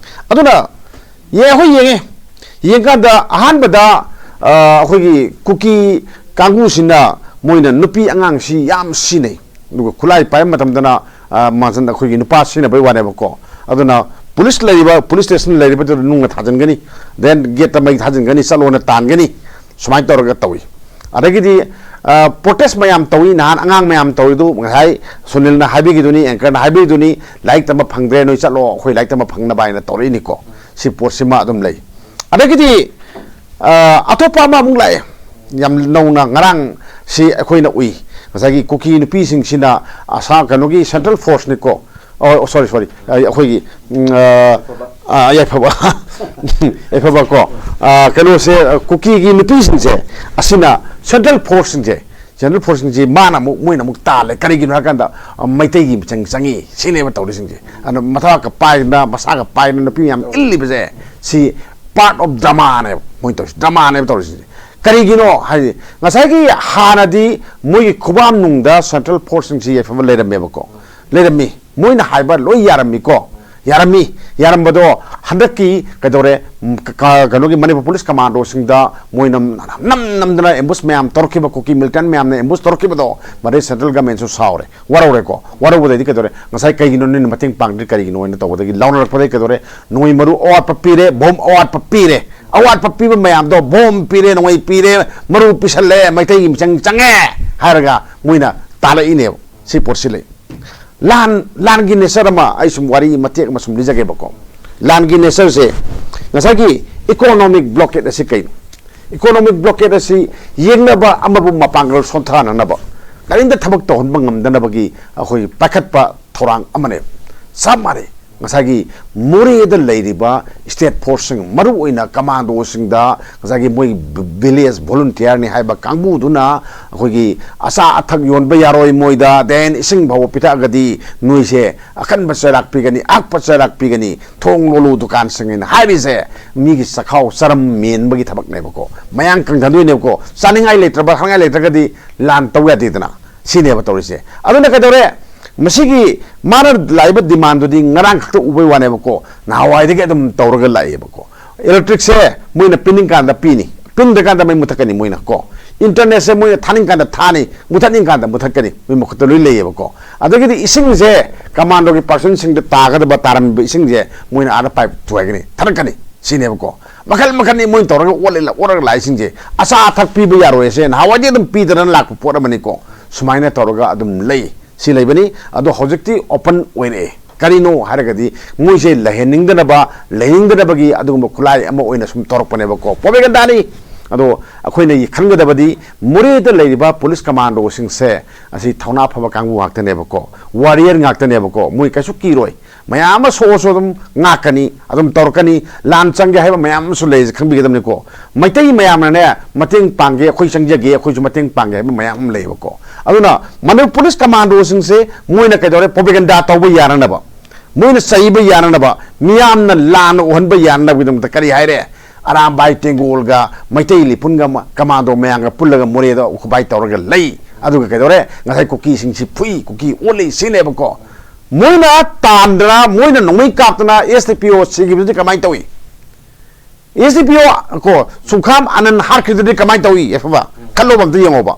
ꯑꯗꯨꯅ ꯌꯦ-, ꯑꯩꯈꯣꯏ ꯌꯦꯡꯉꯦ꯫ ꯌꯦꯡꯀꯥꯟꯗ ꯑꯍꯥꯟꯕꯗ, ꯑ, ꯑꯩꯈꯣꯏꯒꯤ ꯀꯨꯀꯤ ꯀꯥꯡꯕꯨꯁꯤꯅ ꯃꯣꯏꯅ ꯅꯨꯄꯤ ꯑꯉꯥꯡꯁꯤ ꯌꯥꯝ ꯁꯤꯟꯅꯩ꯫ ꯑꯗꯨꯒ ꯈꯨꯠꯂꯥꯏ ꯄꯥꯏꯕ ꯃꯇꯝꯗꯅ, ꯑ, ꯃꯥꯟꯁꯟ-, ꯑꯩꯈꯣꯏꯒꯤ ꯅꯨꯄꯥ ꯁꯤꯖꯤꯟꯅꯕꯒꯤ ꯋꯥꯅꯦꯕꯀꯣ꯫ ꯑꯗꯨꯅ ꯄꯨꯂꯤꯁ ꯂꯩꯔꯤꯕ, ꯄꯨꯂꯤꯁ ꯁ꯭ꯇꯦꯁꯟ ꯂꯩꯔꯤꯕꯗꯨꯗ ꯅꯨꯡꯅ ꯊꯥꯖꯤꯟꯒꯅꯤ, then ꯒꯦꯠꯇ ꯃꯩ ꯊꯥꯖꯤꯟꯒꯅꯤ, ꯆꯠꯂꯣꯅ ꯇꯥꯟꯒꯅꯤ, ꯁꯨꯃꯥꯏꯅ ꯇꯧꯔꯒ ꯇꯧꯏ꯫ ꯑꯗꯒꯤꯗꯤ, ꯑ, protest ꯃꯌꯥꯝ ꯇꯧꯏ, ꯅꯍꯥꯟ ꯑꯉꯥꯡ ꯃꯌꯥꯝ ꯇꯧꯏꯗꯨ ꯉꯁꯥꯏ ꯁꯨꯅꯤꯜꯅ ꯍꯥꯏꯕꯤꯈꯤꯗꯨꯅꯤ, anchor ꯅ ꯍꯥꯏꯕꯤꯈꯤꯗꯨꯅꯤ, "ꯂꯥꯏꯔꯤꯛ ꯇꯝꯕ ꯐꯪꯗ꯭ꯔꯦ, ꯅꯣꯏ ꯆꯠꯂꯣ, ꯑꯩꯈꯣꯏ ꯂꯥꯏꯔꯤꯛ ꯇꯝꯕ ꯐꯪꯅꯕ" ꯍꯥꯏꯅ ꯇꯧꯔꯛꯏꯅꯤꯀꯣ꯫ ꯁꯤ ꯄꯣꯠꯁꯤꯃ ꯑꯗꯨꯝ ꯂꯩ꯫ ꯑꯗꯒꯤꯗꯤ, ꯑ, ꯑꯇꯣꯞꯄ ꯑꯃ ꯑꯃꯨꯛ ꯂꯥꯛꯑꯦ꯫ ꯌꯥꯝ ꯅꯧꯅ ꯉꯔꯥꯡ ꯁꯤ ꯑꯩꯈꯣꯏꯅ ꯎꯏ꯫ ꯉꯁꯥꯏꯒꯤ ꯀꯨꯀꯤ ꯅꯨꯄꯤꯁꯤꯡꯁꯤꯅ ꯑꯁꯥ-, ꯀꯩꯅꯣꯒꯤ central force ꯅꯤꯀꯣ꯫ ꯑꯣ, sorry, sorry꯫ ꯑ, ꯑꯩꯈꯣꯏꯒꯤ, ꯎꯝ, ꯑ, ꯑ, ꯌꯥꯏꯐꯕ꯫ ꯌꯥꯏꯐꯕ ꯀꯣ꯫ ꯑ, ꯀꯩꯅꯣꯁꯦ, ꯑ, ꯀꯨꯀꯤꯒꯤ ꯅꯨꯄꯤꯁꯤꯡꯁꯦ, ꯑꯁꯤꯅ central force ꯁꯤꯡꯁꯦ, central force ꯁꯤꯡꯁꯦ ꯃꯥꯅ ꯑꯃꯨꯛ, ꯃꯣꯏꯅ ꯑꯃꯨꯛ ꯇꯥꯜꯂꯦ꯫ ꯀꯔꯤꯒꯤꯅꯣ ꯍꯥꯏ ꯀꯥꯟꯗ, ꯑ, ꯃꯩꯇꯩꯒꯤ ꯃꯤꯆꯪ ꯆꯪꯉꯤ꯫ ꯁꯤꯅꯦꯕ ꯇꯧꯔꯤꯁꯤꯡꯁꯦ꯫ ꯑꯗꯨꯅ ꯃꯊꯥꯒ ꯄꯥꯏꯗꯅ, ꯃꯁꯥꯒ ꯄꯥꯏꯗꯅ ꯅꯨꯄꯤ ꯃꯌꯥꯝ ꯏꯜꯂꯤꯕꯁꯦ, ꯁꯤ part of drama ꯅꯦꯕ ꯃꯣꯏꯅ ꯇꯧꯔꯤꯁꯦ꯫ Drama ꯅꯦꯕ ꯇꯧꯔꯤꯁꯤꯡꯁꯦ꯫ ꯀꯔꯤꯒꯤꯅꯣ ꯍꯥꯏꯗꯤ, ꯉꯁꯥꯏꯒꯤ ꯍꯥꯟꯅꯗꯤ ꯃꯣꯏꯒꯤ ꯈꯨꯕꯥꯝ ꯅꯨꯡꯗ ꯁꯦꯟꯇ꯭ꯔꯦꯜ ꯐꯣꯔꯁꯁꯤꯡꯁꯤ ꯌꯥꯏꯐꯕ ꯂꯩꯔꯝꯃꯦꯕꯀꯣ, ꯂꯩꯔꯝꯃꯤ꯫ ꯃꯣꯏꯅ ꯍꯥꯏꯕ ꯂꯣꯏ ꯌꯥꯔꯝꯃꯤꯀꯣ, ꯌꯥꯔꯝꯃꯤ꯫ ꯌꯥꯔꯝꯕꯗꯣ ꯍꯟꯗꯛꯀꯤ ꯀꯩꯗꯧꯔꯦ, ꯎꯝ, ꯀ-, ꯀ-, ꯀꯩꯅꯣꯒꯤ ꯃꯅꯤꯄꯨꯔ ꯄꯨꯂꯤꯁ ꯀꯃꯥꯟꯗꯣꯁꯤꯡꯗ ꯃꯣꯏꯅ ꯅꯝ ꯅꯝꯗꯅ ꯑꯦꯝꯕꯨꯁ ꯃꯌꯥꯝ ꯇꯧꯔꯛꯈꯤꯕ, ꯀꯨꯀꯤ ꯃꯤꯂꯤꯇꯦꯟ ꯃꯌꯥꯝꯅ ꯑꯦꯝꯕꯨꯁ ꯇꯧꯔꯛꯈꯤꯕꯗꯣ, ꯃꯗꯩ ꯁꯦꯟꯇ꯭ꯔꯦꯜ ꯒꯃꯦꯟꯁꯨ ꯁꯥꯎꯔꯦ, ꯋꯥꯔꯧꯔꯦꯀꯣ꯫ ꯋꯥꯔꯧꯕꯗꯩꯗꯤ ꯀꯩꯗꯧꯔꯦ, ꯉꯁꯥꯏ ꯀꯩꯒꯤꯅꯣ ꯅꯣꯏꯅ ꯃꯇꯦꯡ ꯄꯥꯡꯗ꯭ꯔꯤ, ꯀꯔꯤꯒꯤꯅꯣ ꯍꯥꯏꯅ ꯇꯧꯕꯗꯒꯤ ꯂꯥꯎꯅꯔꯛꯄꯗꯒꯤ ꯀꯩꯗꯧꯔꯦ, ꯅꯣꯡꯃꯩ ꯃꯔꯨ ꯑꯋꯥꯠꯄ ꯄꯤꯔꯦ, ꯕꯣꯝ ꯑꯋꯥꯠꯄ ꯄꯤꯔꯦ, ꯑꯋꯥꯠꯄ ꯄꯤꯕ ꯃꯌꯥꯝꯗꯣ, ꯕꯣꯝ ꯄꯤꯔꯦ, ꯅꯣꯡꯃꯩ ꯄꯤꯔꯦ, ꯃꯔꯨ ꯄꯤꯁꯜꯂꯦ, ꯃꯩꯇꯩꯒꯤ ꯃꯤꯆꯪ ꯆꯪꯉꯦ ꯍꯥꯏꯔꯒ ꯃꯣꯏꯅ ꯇꯥꯜꯂꯛꯏꯅꯦꯕ꯫ ꯁꯤ ꯄꯣꯠꯁꯤ ꯂꯩ꯫ ꯂꯥꯟ, ꯂꯥꯟꯒꯤ ꯅꯦꯆꯔ ꯑꯃ ꯑꯩ ꯁꯨꯝ ꯋꯥꯔꯤ ꯃꯇꯦꯛ ꯑꯃ ꯁꯨꯝ ꯂꯤꯖꯒꯦꯕꯀꯣ꯫ ꯂꯥꯟꯒꯤ ꯅꯦꯆꯔꯁꯦ, ꯉꯁꯥꯏꯒꯤ ꯏꯀꯣꯅꯣꯃꯤꯛ ꯕ꯭ꯂꯣꯀꯦꯠ ꯑꯁꯤ ꯀꯩꯅꯣ? ꯏꯀꯣꯅꯣꯃꯤꯛ ꯕ꯭ꯂꯣꯀꯦꯠ ꯑꯁꯤ ꯌꯦꯡꯅꯕ, ꯑꯃꯕꯨ ꯃꯄꯥꯡꯒꯜ ꯁꯣꯟꯊꯍꯟꯅꯕ, ꯀꯔꯤꯝꯇ ꯊꯕꯛ ꯇꯧꯍꯟꯕ ꯉꯝꯗꯅꯕꯒꯤ ꯑꯩꯈꯣꯏ ꯄꯥꯏꯈꯠꯄ ꯊꯧꯔꯥꯡ ꯑꯃꯅꯦꯕ꯫ ꯆꯞ ꯃꯥꯟꯅꯩ꯫ ꯉꯁꯥꯏꯒꯤ ꯃꯣꯔꯦꯗ ꯂꯩꯔꯤꯕ ꯁ꯭ꯇꯦꯠ ꯐꯣꯔꯁꯁꯤꯡ, ꯃꯔꯨꯑꯣꯏꯅ ꯀꯃꯥꯟꯗꯣꯁꯤꯡꯗ, ꯉꯁꯥꯏꯒꯤ ꯃꯣꯏ ꯚꯤꯂꯦꯖ ꯚꯣꯂꯨꯟꯇꯤꯌꯔꯅꯤ ꯍꯥꯏꯕ ꯀꯥꯡꯕꯨꯗꯨꯅ ꯑꯩꯈꯣꯏꯒꯤ ꯑꯆꯥ ꯑꯊꯛ ꯌꯣꯟꯕ ꯌꯥꯔꯣꯏ, ꯃꯣꯏꯗ ꯗꯦꯟ ꯏꯁꯤꯡ ꯐꯥꯎꯕ ꯄꯤꯊꯛꯑꯒꯗꯤ ꯅꯣꯏꯁꯦ ꯑꯀꯟꯕ ꯆꯩꯔꯥꯛ ꯄꯤꯒꯅꯤ, ꯑꯥꯛꯄ ꯆꯩꯔꯥꯛ ꯄꯤꯒꯅꯤ, ꯊꯣꯡ ꯂꯣꯜꯂꯨ ꯗꯨꯀꯥꯟꯁꯤꯡ ꯍꯥꯏꯅ ꯍꯥꯏꯔꯤꯁꯦ꯫ ꯃꯤꯒꯤ ꯆꯈꯥꯎ ꯆꯔꯝ ꯃꯦꯟꯕꯒꯤ ꯊꯕꯛꯅꯦꯕꯀꯣ, ꯃꯌꯥꯡ ꯀꯪꯊꯗꯣꯏꯅꯦꯕꯀꯣ꯫ ꯆꯥꯅꯤꯡꯉꯥꯏ ꯂꯩꯇ꯭ꯔꯕ, ꯊꯛꯅꯤꯡꯉꯥꯏ ꯂꯩꯇ꯭ꯔꯒꯗꯤ ꯂꯥꯟ ꯇꯧ ꯌꯥꯗꯦꯗꯅ꯫ ꯁꯤꯅꯦꯕ ꯇꯧꯔꯤꯁꯦ꯫ ꯑꯗꯨꯅ ꯀꯩꯗꯧꯔꯦ? ꯃꯁꯤꯒꯤ ꯃꯥꯅ ꯂꯥꯛꯏꯕ ꯗꯤꯃꯥꯟꯗꯨꯗꯤ ꯉꯔꯥꯡ ꯈꯛꯇ ꯎꯕꯩ ꯋꯥꯅꯦꯕꯀꯣ, ꯅꯍꯥꯟꯋꯥꯏꯗꯒꯤ ꯑꯗꯨꯝ ꯇꯧꯔꯒ ꯂꯥꯛꯑꯦꯕꯀꯣ꯫ ꯏꯂꯦꯛꯇ꯭ꯔꯤꯛꯁꯦ ꯃꯣꯏꯅ ꯄꯤꯅꯤꯡꯀꯥꯟꯗ ꯄꯤꯅꯤ, ꯄꯤꯅꯤꯡꯗ꯭ꯔꯀꯥꯟꯗ ꯃꯩ ꯃꯨꯊꯠꯀꯅꯤ ꯃꯣꯏꯅ ꯀꯣ꯫ ꯏꯟꯇꯔꯅꯦꯠꯁꯦ ꯃꯣꯏꯅ ꯊꯥꯅꯤꯡꯀꯥꯟꯗ ꯊꯥꯅꯤ, ꯃꯨꯊꯠꯅꯤꯡꯀꯥꯟꯗ ꯃꯨꯊꯠꯀꯅꯤ, ꯃꯣꯏ ꯃꯈꯨꯠꯇ ꯂꯣꯏ ꯂꯩꯌꯦꯕꯀꯣ꯫ ꯑꯗꯒꯤꯗꯤ ꯏꯁꯤꯡꯁꯦ ꯀꯃꯥꯟꯗꯣꯒꯤ ꯄꯥꯔꯁꯟꯁꯤꯡꯗ ꯇꯥꯒꯗꯕ, ꯇꯥꯔꯝꯃꯤꯕ ꯏꯁꯤꯡꯁꯦ ꯃꯣꯏꯅ ꯑꯥꯗ ꯄꯥꯏꯞ ꯊꯨꯒꯥꯏꯒꯅꯤ, ꯊꯥꯔꯛꯀꯅꯤ꯫ ꯁꯤꯅꯦꯕꯀꯣ꯫ ꯃꯈꯜ ꯃꯈꯜꯅꯤ ꯃꯣꯏꯅ ꯇꯧꯔꯒ ꯑꯣꯠꯂ-, ꯑꯣꯠꯂꯒ ꯂꯥꯛꯏꯁꯤꯡꯁꯦ꯫ ꯑꯆꯥ ꯑꯊꯛ ꯄꯤꯕ ꯌꯥꯔꯣꯏꯁꯦ ꯅꯍꯥꯟꯋꯥꯏꯗꯤ ꯑꯗꯨꯝ ꯄꯤꯗꯅ ꯂꯥꯛꯄ ꯄꯣꯠ ꯑꯃꯅꯤꯀꯣ꯫ ꯁꯨꯃꯥꯏꯅ ꯇꯧꯔꯒ ꯑꯗꯨꯝ ꯂꯩ꯫ ꯁꯤ ꯂꯩꯕꯅꯤ꯫ ꯑꯗꯣ ꯍꯧꯖꯤꯛꯇꯤ ꯑꯣꯄꯟ ꯑꯣꯏꯔꯛꯑꯦ꯫ ꯀꯔꯤꯅꯣ ꯍꯥꯏꯔꯒꯗꯤ ꯃꯣꯏꯁꯦ ꯂꯩꯍꯟꯅꯤꯡꯗꯅꯕ, ꯂꯩꯅꯤꯡꯗꯅꯕꯒꯤ ꯑꯗꯨꯒꯨꯝꯕ ꯈꯨꯠꯂꯥꯏ ꯑꯃ ꯑꯣꯏꯅ ꯁꯨꯝ ꯇꯧꯔꯛꯄꯅꯦꯕꯀꯣ꯫ ꯄ꯭ꯔꯣꯄꯦꯒꯦꯟꯗꯥꯅꯤ꯫ ꯑꯗꯣ ꯑꯩꯈꯣꯏꯅ ꯈꯟꯒꯗꯕꯗꯤ ꯃꯣꯔꯦꯗ ꯂꯩꯔꯤꯕ ꯄꯨꯂꯤꯁ ꯀꯃꯥꯟꯗꯣꯁꯤꯡꯁꯦ ꯑꯁꯤ ꯊꯧꯅꯥ ꯐꯕ ꯀꯥꯡꯕꯨ ꯉꯥꯛꯇꯅꯦꯕꯀꯣ, ꯋꯥꯔꯤꯌꯔ ꯉꯥꯛꯇꯅꯦꯕꯀꯣ꯫ ꯃꯣꯏ ꯀꯩꯁꯨ ꯀꯤꯔꯣꯏ꯫ ꯃꯌꯥꯝ ꯑꯃ ꯁꯣꯛꯑꯁꯨ ꯑꯗꯨꯝ ꯉꯥꯛꯀꯅꯤ, ꯑꯗꯨꯝ ꯇꯧꯔꯛꯀꯅꯤ꯫ ꯂꯥꯟ ꯆꯪꯒꯦ ꯍꯥꯏꯕ ꯃꯌꯥꯝ ꯑꯃꯁꯨ ꯂꯩ, ꯈꯪꯕꯤꯒꯗꯕꯅꯤꯀꯣ꯫ ꯃꯩꯇꯩ ꯃꯌꯥꯝꯅꯅꯦ ꯃꯇꯦꯡ ꯄꯥꯡꯒꯦ, ꯑꯩꯈꯣꯏ ꯆꯪꯖꯒꯦ, ꯑꯩꯈꯣꯏꯁꯨ ꯃꯇꯦꯡ ꯄꯥꯡꯒꯦ ꯍꯥꯏꯕ ꯃꯌꯥꯝ ꯑꯃ ꯂꯩꯌꯦꯕꯀꯣ꯫ ꯑꯗꯨꯅ ꯃꯅꯤꯄꯨꯔ ꯄꯨꯂꯤꯁ ꯀꯃꯥꯟꯗꯣꯁꯤꯡꯁꯦ ꯃꯣꯏꯅ ꯀꯩꯗꯧꯔꯦ? ꯄ꯭ꯔꯣꯄꯦꯒꯦꯟꯗꯥ ꯇꯧꯕ ꯌꯥꯅꯅꯕ, ꯃꯣꯏꯅ ꯆꯩꯕ ꯌꯥꯅꯅꯕ, ꯃꯤꯌꯥꯝꯅ ꯂꯥꯟꯅ ꯎꯍꯟꯕ ꯌꯥꯅꯅꯕꯒꯤꯗꯃꯛꯇ ꯀꯔꯤ ꯍꯥꯏꯔꯦ? ꯑꯔꯥꯝꯕꯥꯏ ꯇꯦꯡꯒꯣꯜꯒ ꯃꯩꯇꯩ ꯂꯤꯄꯨꯟꯒ ꯃ-, ꯀꯃꯥꯟꯗꯣ ꯃꯌꯥꯝꯒ ꯄꯨꯜꯂꯒ ꯃꯣꯔꯦꯗ ꯎꯈꯨꯕꯥꯏ ꯇꯧꯔꯒ ꯂꯩ꯫ ꯑꯗꯨꯒ ꯀꯩꯗꯧꯔꯦ? ꯉꯁꯥꯏ ꯀꯨꯀꯤꯁꯤꯡꯁꯤ ꯐꯨꯏ, ꯀꯨꯀꯤ ꯑꯣꯜꯂꯤ, ꯁꯤꯅꯦꯕꯀꯣ꯫ ꯃꯣꯏꯅ ꯇꯥꯟꯗꯅ, ꯃꯣꯏꯅ ꯅꯣꯡꯃꯩ ꯀꯥꯞꯇꯅ ꯑꯦꯁ ꯗꯤ ꯄꯤ ꯑꯣ ꯁꯤꯈꯤꯕꯗꯨꯗꯤ ꯀꯃꯥꯏꯅ ꯇꯧꯏ? ꯑꯦꯁ ꯗꯤ ꯄꯤ ꯑꯣ ꯀꯣ, ꯁꯨꯡꯈꯥꯝ ꯑꯅꯟ ꯍꯥꯠꯈ꯭ꯔꯤꯗꯨꯗꯤ ꯀꯃꯥꯏꯅ ꯇꯧꯏ? ꯑꯐꯕ ꯈꯜꯂꯣꯕ, ꯑꯝꯇ ꯌꯦꯡꯉꯣꯕ꯫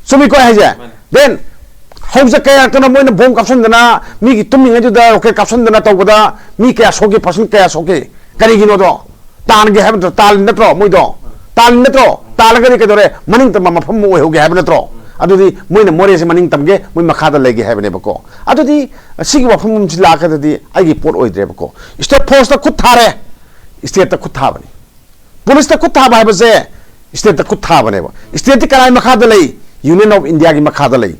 ꯆꯨꯝꯃꯤꯀꯣ ꯑꯩ ꯍꯥꯏꯁꯦ? ꯃꯥꯅꯦ꯫ Then ꯍꯧꯖꯤꯛ ꯀꯌꯥ ꯉꯥꯛꯇꯅ ꯃꯣꯏꯅ ꯕꯣꯝ ꯀꯥꯞꯁꯤꯟꯗꯅ, ꯃꯤꯒꯤ ꯇꯨꯝꯃꯤꯉꯩꯗꯨꯗ ꯔꯣꯀꯦꯠ ꯀꯥꯞꯁꯤꯟꯗꯅ ꯇꯧꯕꯗ ꯃꯤ ꯀꯌꯥ ꯁꯣꯛꯈꯤ, ꯄꯥꯔꯁꯟ ꯀꯌꯥ ꯁꯣꯛꯈꯤ? ꯀꯔꯤꯒꯤꯅꯣꯗꯣ? ꯇꯥꯟꯒꯦ ꯍꯥꯏꯕ ꯅꯠꯇ꯭ꯔꯣ? ꯇꯥꯜꯂꯤ ꯅꯠꯇ꯭ꯔꯣ ꯃꯣꯏꯗꯣ? ꯇꯥꯜꯂꯤ ꯅꯠꯇ꯭ꯔꯣ? ꯇꯥꯜꯂꯒꯗꯤ ꯀꯩꯗꯧꯔꯦ? ꯃꯅꯤꯡ ꯇꯝꯕ ꯃꯐꯝ ꯑꯃ ꯑꯣꯏꯍꯧꯒꯦ ꯍꯥꯏꯕ ꯅꯠꯇ꯭ꯔꯣ? ꯑꯗꯨꯗꯤ ꯃꯣꯏꯅ ꯃꯣꯔꯦꯁꯦ ꯃꯅꯤꯡ ꯇꯝꯒꯦ, ꯃꯣꯏ ꯃꯈꯥꯗ ꯂꯩꯒꯦ ꯍꯥꯏꯕꯅꯦꯕꯀꯣ꯫ ꯑꯗꯨꯗꯤ ꯁꯤꯒꯤ ꯋꯥꯐꯝꯁꯤ ꯂꯥꯛꯀꯗꯗꯤ ꯑꯩꯒꯤ ꯄꯣꯠ ꯑꯣꯏꯗ꯭ꯔꯦꯕꯀꯣ꯫ ꯁ꯭ꯇꯦꯠ ꯐꯣꯔꯁꯇ ꯈꯨꯠ ꯊꯥꯔꯦ, ꯁ꯭ꯇꯦꯠꯇ ꯈꯨꯠ ꯊꯥꯕꯅꯤ꯫ ꯄꯨꯂꯤꯁꯇ ꯈꯨꯠ ꯊꯥꯕ ꯍꯥꯏꯕꯁꯦ ꯁ꯭ꯇꯦꯠꯇ ꯈꯨꯠ ꯊꯥꯕꯅꯦꯕ꯫ ꯁ꯭ꯇꯦꯠꯇꯤ ꯀꯅꯥꯒꯤ ꯃꯈꯥꯗ ꯂꯩ? Union of Indiaꯒꯤ ꯃꯈꯥꯗ ꯂꯩ꯫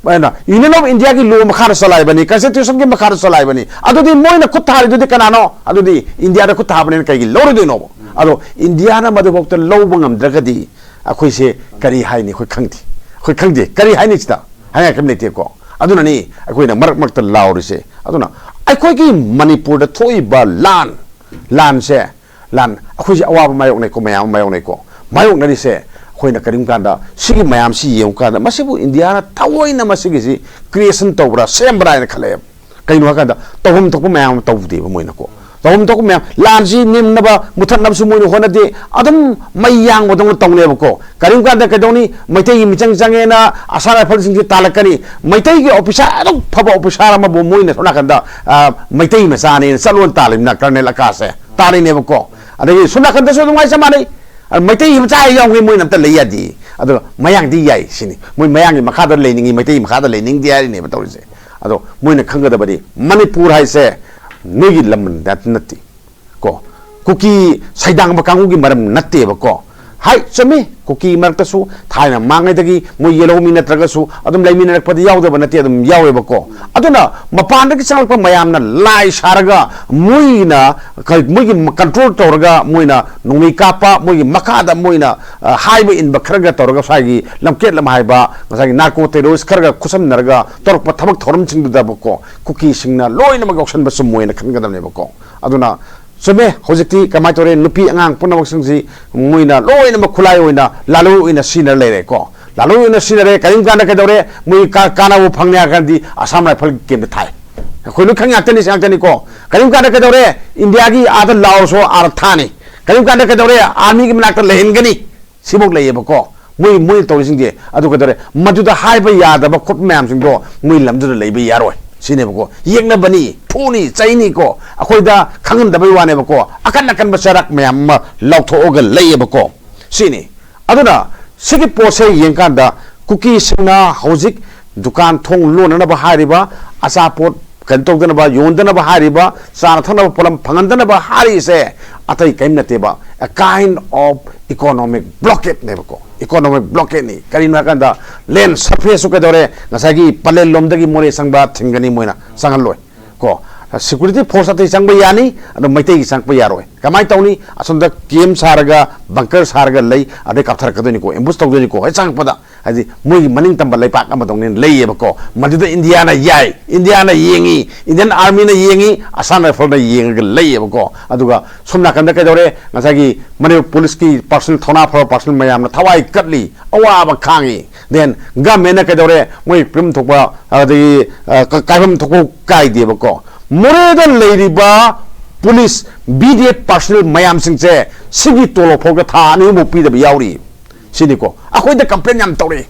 ꯑꯗꯨꯅ Union of Indiaꯒꯤ law ꯃꯈꯥꯗ ꯆꯂꯥꯏꯕꯅꯤ, constitutionꯒꯤ ꯃꯈꯥꯗ ꯆꯂꯥꯏꯕꯅꯤ꯫ ꯑꯗꯨꯗꯤ ꯃꯣꯏꯅ ꯈꯨꯠ ꯊꯥꯔꯤꯗꯨꯗꯤ ꯀꯅꯥꯅꯣ? ꯑꯗꯨꯗꯤ ꯏꯟꯗꯤꯌꯥꯗ ꯈꯨꯠ ꯊꯥꯕꯅꯤꯅ ꯀꯩꯒꯤ ꯂꯧꯔꯣꯏꯗꯣꯏꯅꯣꯕ? ꯑꯗꯣ ꯏꯟꯗꯤꯌꯥꯅ ꯃꯗꯨꯐꯥꯎꯗ ꯂꯧꯕ ꯉꯝꯗ꯭ꯔꯒꯗꯤ ꯑꯩꯈꯣꯏꯁꯦ ꯀꯔꯤ ꯍꯥꯏꯅꯤ? ꯑꯩꯈꯣꯏ ꯈꯪꯗꯦ꯫ ꯑꯩꯈꯣꯏ ꯈꯪꯗꯦ꯫ ꯀꯔꯤ ꯍꯥꯏꯅꯤ ꯁꯤꯗ? ꯍꯥꯏꯅꯤꯡꯉꯥꯏ ꯀꯔꯤꯝ ꯂꯩꯇꯦꯀꯣ꯫ ꯑꯗꯨꯅꯅꯤ ꯑꯩꯈꯣꯏꯅ ꯃꯔꯛ ꯃꯔꯛꯇ ꯂꯥꯎꯔꯤꯁꯦ꯫ ꯑꯗꯨꯅ ꯑꯩꯈꯣꯏꯒꯤ ꯃꯅꯤꯄꯨꯔꯗ ꯊꯣꯛꯏꯕ ꯂꯥꯟ, ꯂꯥꯟꯁꯦ, ꯂꯥꯟ, ꯑꯩꯈꯣꯏꯁꯦ ꯑꯋꯥꯕ ꯃꯥꯌꯣꯛꯅꯩꯀꯣ, ꯃꯌꯥꯝ ꯑꯃ ꯃꯥꯌꯣꯛꯅꯩꯀꯣ꯫ ꯃꯥꯌꯣꯛꯅꯔꯤꯁꯦ ꯑꯩꯈꯣꯏꯅ ꯀꯔꯤꯒꯨꯝꯕ ꯀꯥꯟꯗ ꯁꯤꯒꯤ ꯃꯌꯥꯝꯁꯤ ꯌꯦꯡꯉꯨ ꯀꯥꯟꯗ ꯃꯁꯤꯕꯨ ꯏꯟꯗꯤꯌꯥꯅ ꯊꯑꯣꯏꯅ ꯃꯁꯤꯒꯤꯁꯤ creation ꯇꯧꯕ꯭ꯔꯥ, ꯁꯦꯝꯕ꯭ꯔꯥ ꯍꯥꯏꯅ ꯈꯜꯂꯛꯑꯦꯕ꯫ ꯀꯩꯅꯣ ꯍꯥꯏꯀꯥꯟꯗ ꯇꯧꯐꯝ ꯊꯣꯛꯄ ꯃꯌꯥꯝ ꯑꯃ ꯇꯧꯗꯦꯕ ꯃꯣꯏꯅꯀꯣ꯫ ꯇꯧꯐꯝ ꯊꯣꯛꯄ ꯃꯌꯥꯝ, ꯂꯥꯟꯁꯤ ꯅꯦꯝꯅꯕ, ꯃꯨꯊꯠꯅꯕꯁꯨ ꯃꯣꯏꯅ ꯍꯣꯠꯅꯗꯦ꯫ ꯑꯗꯨꯝ ꯃꯩ ꯌꯥꯡꯕꯗꯧꯅ ꯇꯧꯅꯦꯕꯀꯣ꯫ ꯀꯔꯤꯒꯨꯝꯕ ꯀꯥꯟꯗ ꯀꯩꯗꯧꯅꯤ? ꯃꯩꯇꯩꯒꯤ ꯃꯤꯆꯪ ꯆꯪꯉꯦꯅ ꯑꯁꯥ ꯔꯥꯏꯐꯜꯁꯤꯡꯁꯤ ꯇꯥꯜꯂꯛꯀꯅꯤ꯫ ꯃꯩꯇꯩꯒꯤ officer ꯑꯗꯨꯛ ꯐꯕ officer ꯑꯃꯕꯨ ꯃꯣꯏꯅ ꯁꯣꯝ ꯅꯥꯀꯟꯗ, ꯑ, ꯃꯩꯇꯩ ꯃꯆꯥꯅꯦꯅ ꯆꯠꯂꯣꯅ ꯇꯥꯜꯂꯤꯕꯅ ꯀꯔꯅꯦꯜ ꯑꯀꯥꯁꯁꯦ ꯇꯥꯜꯂꯤꯅꯦꯕꯀꯣ꯫ ꯑꯗꯒꯤ ꯁꯣꯝ ꯅꯥꯀꯟꯗꯁꯨ ꯑꯗꯨꯝ ꯍꯥꯏ ꯆꯞ ꯃꯥꯟꯅꯩ꯫ ꯑ, ꯃꯩꯇꯩ ꯃꯆꯥ ꯍꯦꯛ ꯌꯥꯎꯕꯒꯤ ꯃꯣꯏꯅ ꯑꯝꯇ ꯂꯩ ꯌꯥꯗꯦ꯫ ꯑꯗꯨꯒ ꯃꯌꯥꯡꯗꯤ ꯌꯥꯏ ꯁꯤꯅꯤ꯫ ꯃꯣꯏ ꯃꯌꯥꯡꯒꯤ ꯃꯈꯥꯗ ꯂꯩꯅꯤꯡꯉꯤ, ꯃꯩꯇꯩ ꯃꯈꯥꯗ ꯂꯩꯅꯤꯡꯗꯦ ꯍꯥꯏꯔꯤꯅꯦꯕ ꯇꯧꯔꯤꯁꯦ꯫ ꯑꯗꯣ ꯃꯣꯏꯅ ꯈꯪꯒꯗꯕꯗꯤ ꯃꯅꯤꯄꯨꯔ ꯍꯥꯏꯁꯦ ꯅꯣꯏꯒꯤ ꯂꯝ ꯅꯠ-, ꯅꯠꯇꯦ꯫ ꯀꯣ, ꯀꯨꯀꯤ ꯁꯩꯗꯥꯡꯕ ꯀꯥꯡꯕꯨꯒꯤ ꯃꯔꯝ ꯅꯠꯇꯦꯕꯀꯣ꯫ ꯍꯥꯏ, ꯆꯨꯝꯃꯤ, ꯀꯨꯀꯤ ꯃꯔꯛꯇꯁꯨ ꯊꯥꯏꯅ ꯃꯥꯡꯉꯩꯗꯒꯤ ꯃꯣꯏ ꯌꯦꯜꯍꯧꯃꯤ ꯅꯠꯇ꯭ꯔꯒꯁꯨ ꯑꯗꯨꯝ ꯂꯩꯃꯤꯟꯅꯔꯛꯄꯗꯤ ꯌꯥꯎꯗꯕ ꯅꯠꯇꯦ, ꯑꯗꯨꯝ ꯌꯥꯎꯋꯦꯕꯀꯣ꯫ ꯑꯗꯨꯅ ꯃꯄꯥꯟꯗꯒꯤ ꯆꯪꯂꯛꯄ ꯃꯌꯥꯝꯅ ꯂꯥꯏ ꯁꯥꯔꯒ ꯃꯣꯏꯅ ꯀ-, ꯃꯣꯏꯒꯤ control ꯇꯧꯔꯒ ꯃꯣꯏꯅ ꯅꯣꯡꯃꯩ ꯀꯥꯞꯄ, ꯃꯣꯏꯒꯤ ꯃꯈꯥꯗ ꯃꯣꯏꯅ, ꯑ, ꯍꯥꯏꯕ ꯏꯟꯕ ꯈꯔꯒ ꯇꯧꯔꯒ ꯁ꯭ꯋꯥꯏꯒꯤ ꯂꯝꯀꯦꯠ ꯂꯝꯍꯥꯏꯕ, ꯉꯁꯥꯏꯒꯤ narco terrorist ꯈꯔꯒ ꯈꯨꯠꯁꯝꯅꯔꯒ ꯇꯧꯔꯛꯄ ꯊꯕꯛ ꯊꯧꯔꯝꯁꯤꯡꯗꯨꯗꯕꯀꯣ ꯀꯨꯀꯤꯁꯤꯡꯅ ꯂꯣꯏꯅꯃꯛ ꯌꯥꯎꯁꯟꯕ ꯆꯨꯝꯃꯣꯏꯅ ꯈꯟꯒꯗꯕꯅꯦꯕꯀꯣ꯫ ꯑꯗꯨꯅ ꯆꯨꯝꯃꯦ꯫ ꯍꯧꯖꯤꯛꯇꯤ ꯀꯃꯥꯏꯅ ꯇꯧꯔꯦ? ꯅꯨꯄꯤ ꯑꯉꯥꯡ ꯄꯨꯝꯅꯃꯛꯁꯤꯡꯁꯤ ꯃꯣꯏꯅ ꯂꯣꯏꯅꯃꯛ ꯈꯨꯠꯂꯥꯏ ꯑꯣꯏꯅ, ꯂꯥꯂꯣꯏ ꯑꯣꯏꯅ ꯁꯤꯖꯤꯟꯅꯔ ꯂꯩꯔꯦꯀꯣ꯫ ꯂꯥꯂꯣꯏ ꯑꯣꯏꯅ ꯁꯤꯖꯤꯟꯅꯔꯦ꯫ ꯀꯔꯤꯒꯨꯝꯕ ꯀꯥꯟꯗ ꯀꯩꯗꯧꯔꯦ? ꯃꯣꯏ ꯀꯥ-, ꯀꯥꯟꯅꯕ ꯐꯪꯅꯤ ꯍꯥꯏꯔ ꯀꯥꯟꯗꯗꯤ ꯑꯁꯥꯝ ꯔꯥꯏꯐꯜ ꯀꯦꯝꯗ ꯊꯥꯏ꯫ ꯑꯩꯈꯣꯏ ꯂꯣꯏ ꯈꯪ ꯉꯥꯛꯇꯅꯤ, ꯁꯤ ꯉꯥꯛꯇꯅꯤꯀꯣ꯫ ꯀꯔꯤꯒꯨꯝꯕ ꯀꯥꯟꯗ ꯀꯩꯗꯧꯔꯦ? ꯏꯟꯗꯤꯌꯥꯒꯤ ꯑꯥꯗ ꯂꯥꯎꯔꯁꯨ ꯑꯥꯗ ꯊꯥꯅꯤ꯫ ꯀꯔꯤꯒꯨꯝꯕ ꯀꯥꯟꯗ ꯀꯩꯗꯧꯔꯦ? ꯑꯥꯔꯃꯤꯒꯤ ꯃꯅꯥꯛꯇ ꯂꯩꯍꯟꯒꯅꯤ꯫ ꯁꯤꯐꯧ ꯂꯩꯌꯦꯕꯀꯣ꯫ ꯃꯣꯏ, ꯃꯣꯏꯅ ꯇꯧꯔꯤꯁꯤꯡꯁꯦ ꯑꯗꯨ ꯀꯩꯗꯧꯔꯦ? ꯃꯗꯨꯗ ꯍꯥꯏꯕ ꯌꯥꯗꯕ ꯈꯣꯠꯄ ꯃꯌꯥꯝꯁꯤꯡꯗꯣ ꯃꯣꯏ ꯂꯝꯗꯨꯗ ꯂꯩꯕ ꯌꯥꯔꯣꯏ ꯁꯤꯅꯦꯕꯀꯣ꯫ ꯌꯦꯛꯅꯕꯅꯤ, ꯐꯨꯅꯤ, ꯆꯩꯅꯤꯀꯣ꯫ ꯑꯩꯈꯣꯏꯗ ꯈꯪꯍꯟꯗꯕꯩ ꯋꯥꯅꯦꯕꯀꯣ꯫ ꯑꯀꯟ ꯑꯀꯟꯕ ꯆꯩꯔꯥꯛ ꯃꯌꯥꯝ ꯑꯃ ꯂꯥꯎꯊꯣꯛꯑꯒ ꯂꯩꯌꯦꯕꯀꯣ꯫ ꯁꯤꯅꯤ꯫ ꯑꯗꯨꯅ ꯁꯤꯒꯤ ꯄꯣꯠꯁꯦ ꯌꯦꯡꯀꯥꯟꯗ ꯀꯨꯀꯤꯁꯤꯡꯅ ꯍꯧꯖꯤꯛ ꯗꯨꯀꯥꯟ ꯊꯣꯡ ꯂꯣꯟꯅꯅꯕ ꯍꯥꯏꯔꯤꯕ, ꯑꯆꯥꯄꯣꯠ ꯀꯩꯅꯣ ꯇꯧꯗꯅꯕ, ꯌꯣꯟꯗꯅꯕ ꯍꯥꯏꯔꯤꯕ, ꯆꯥꯅ ꯊꯛꯅꯕ ꯄꯣꯠꯂꯝ ꯐꯪꯍꯟꯗꯅꯕ ꯍꯥꯏꯔꯤꯁꯦ ꯑꯇꯩ ꯀꯔꯤꯝ ꯅꯠꯇꯦꯕ, a kind of economic blockade ꯅꯦꯕꯀꯣ꯫ Economic blockade ꯅꯤ꯫ ꯀꯔꯤꯅꯣ ꯍꯥꯏꯀꯥꯟꯗ land surface ꯁꯨ ꯀꯩꯗꯧꯔꯦ? ꯉꯁꯥꯏꯒꯤ ꯄꯂꯦꯜ ꯂꯣꯝꯗꯒꯤ ꯃꯣꯔꯦ ꯆꯪꯕ ꯊꯤꯡꯒꯅꯤ, ꯃꯣꯏꯅ ꯆꯪꯍꯜꯂꯣꯏ ꯀꯣ꯫ Security force ꯑꯇꯩ ꯆꯪꯕ ꯌꯥꯅꯤ, ꯑꯗꯣ ꯃꯩꯇꯩꯒꯤ ꯆꯪꯉꯛꯄ ꯌꯥꯔꯣꯏ꯫ ꯀꯃꯥꯏꯅ ꯇꯧꯅꯤ? ꯑꯁꯣꯝꯗ camp ꯁꯥꯔꯒ, bunker ꯁꯥꯔꯒ ꯂꯩ, ꯑꯗꯩ ꯀꯥꯞꯊꯔꯛꯀꯗꯣꯏꯅꯤꯀꯣ, ambush ꯇꯧꯗꯣꯏꯅꯤꯀꯣ ꯍꯦꯛ ꯆꯪꯉꯛꯄꯗ꯫ ꯍꯥꯏꯗꯤ ꯃꯣꯏꯒꯤ ꯃꯅꯤꯡ ꯇꯝꯕ ꯂꯩꯄꯥꯛ ꯑꯃꯗꯧꯅ ꯂꯩꯌꯦꯕꯀꯣ꯫ ꯃꯗꯨꯗ ꯏꯟꯗꯤꯌꯥꯅ ꯌꯥꯏ, ꯏꯟꯗꯤꯌꯥꯅ ꯌꯦꯡꯉꯤ, Indian Army ꯅ ꯌꯦꯡꯉꯤ, ꯑꯁꯥꯝ ꯔꯥꯏꯐꯜꯅ ꯌꯦꯡꯉꯒ ꯂꯩꯌꯦꯕꯀꯣ꯫ ꯑꯗꯨꯒ ꯁꯣꯝ ꯅꯥꯀꯟꯗ ꯀꯩꯗꯧꯔꯦ? ꯉꯁꯥꯏꯒꯤ ꯃꯅꯤꯄꯨꯔ ꯄꯨꯂꯤꯁꯀꯤ personnel, ꯊꯧꯅꯥ ꯐꯕ personnel ꯃꯌꯥꯝꯅ ꯊꯋꯥꯏ ꯀꯠꯂꯤ, ꯑꯋꯥꯕ ꯈꯥꯡꯉꯤ꯫ Then government ꯅ ꯀꯩꯗꯧꯔꯦ? ꯃꯣꯏ ꯄꯤꯐꯝ ꯊꯣꯛꯄ, ꯑꯗꯒꯤ, ꯑ, ꯀ-, ꯀꯥꯏꯐꯝ ꯊꯣꯛꯄ ꯀꯥꯏꯗꯦꯕꯀꯣ꯫ ꯃꯣꯔꯦꯗ ꯂꯩꯔꯤꯕ police, B D F personnel ꯃꯌꯥꯝꯁꯤꯡꯁꯦ ꯁꯤꯒꯤ ꯇꯣꯂꯣꯞ ꯐꯥꯎꯗ ꯊꯥ ꯑꯅꯤ ꯑꯍꯨꯝꯐꯥꯎ ꯄꯤꯗꯕ ꯌꯥꯎꯔꯤ꯫ ꯁꯤꯅꯤꯀꯣ꯫ ꯑꯩꯈꯣꯏꯗ complain ꯌꯥꯝ ꯇꯧꯔꯛꯑꯦ꯫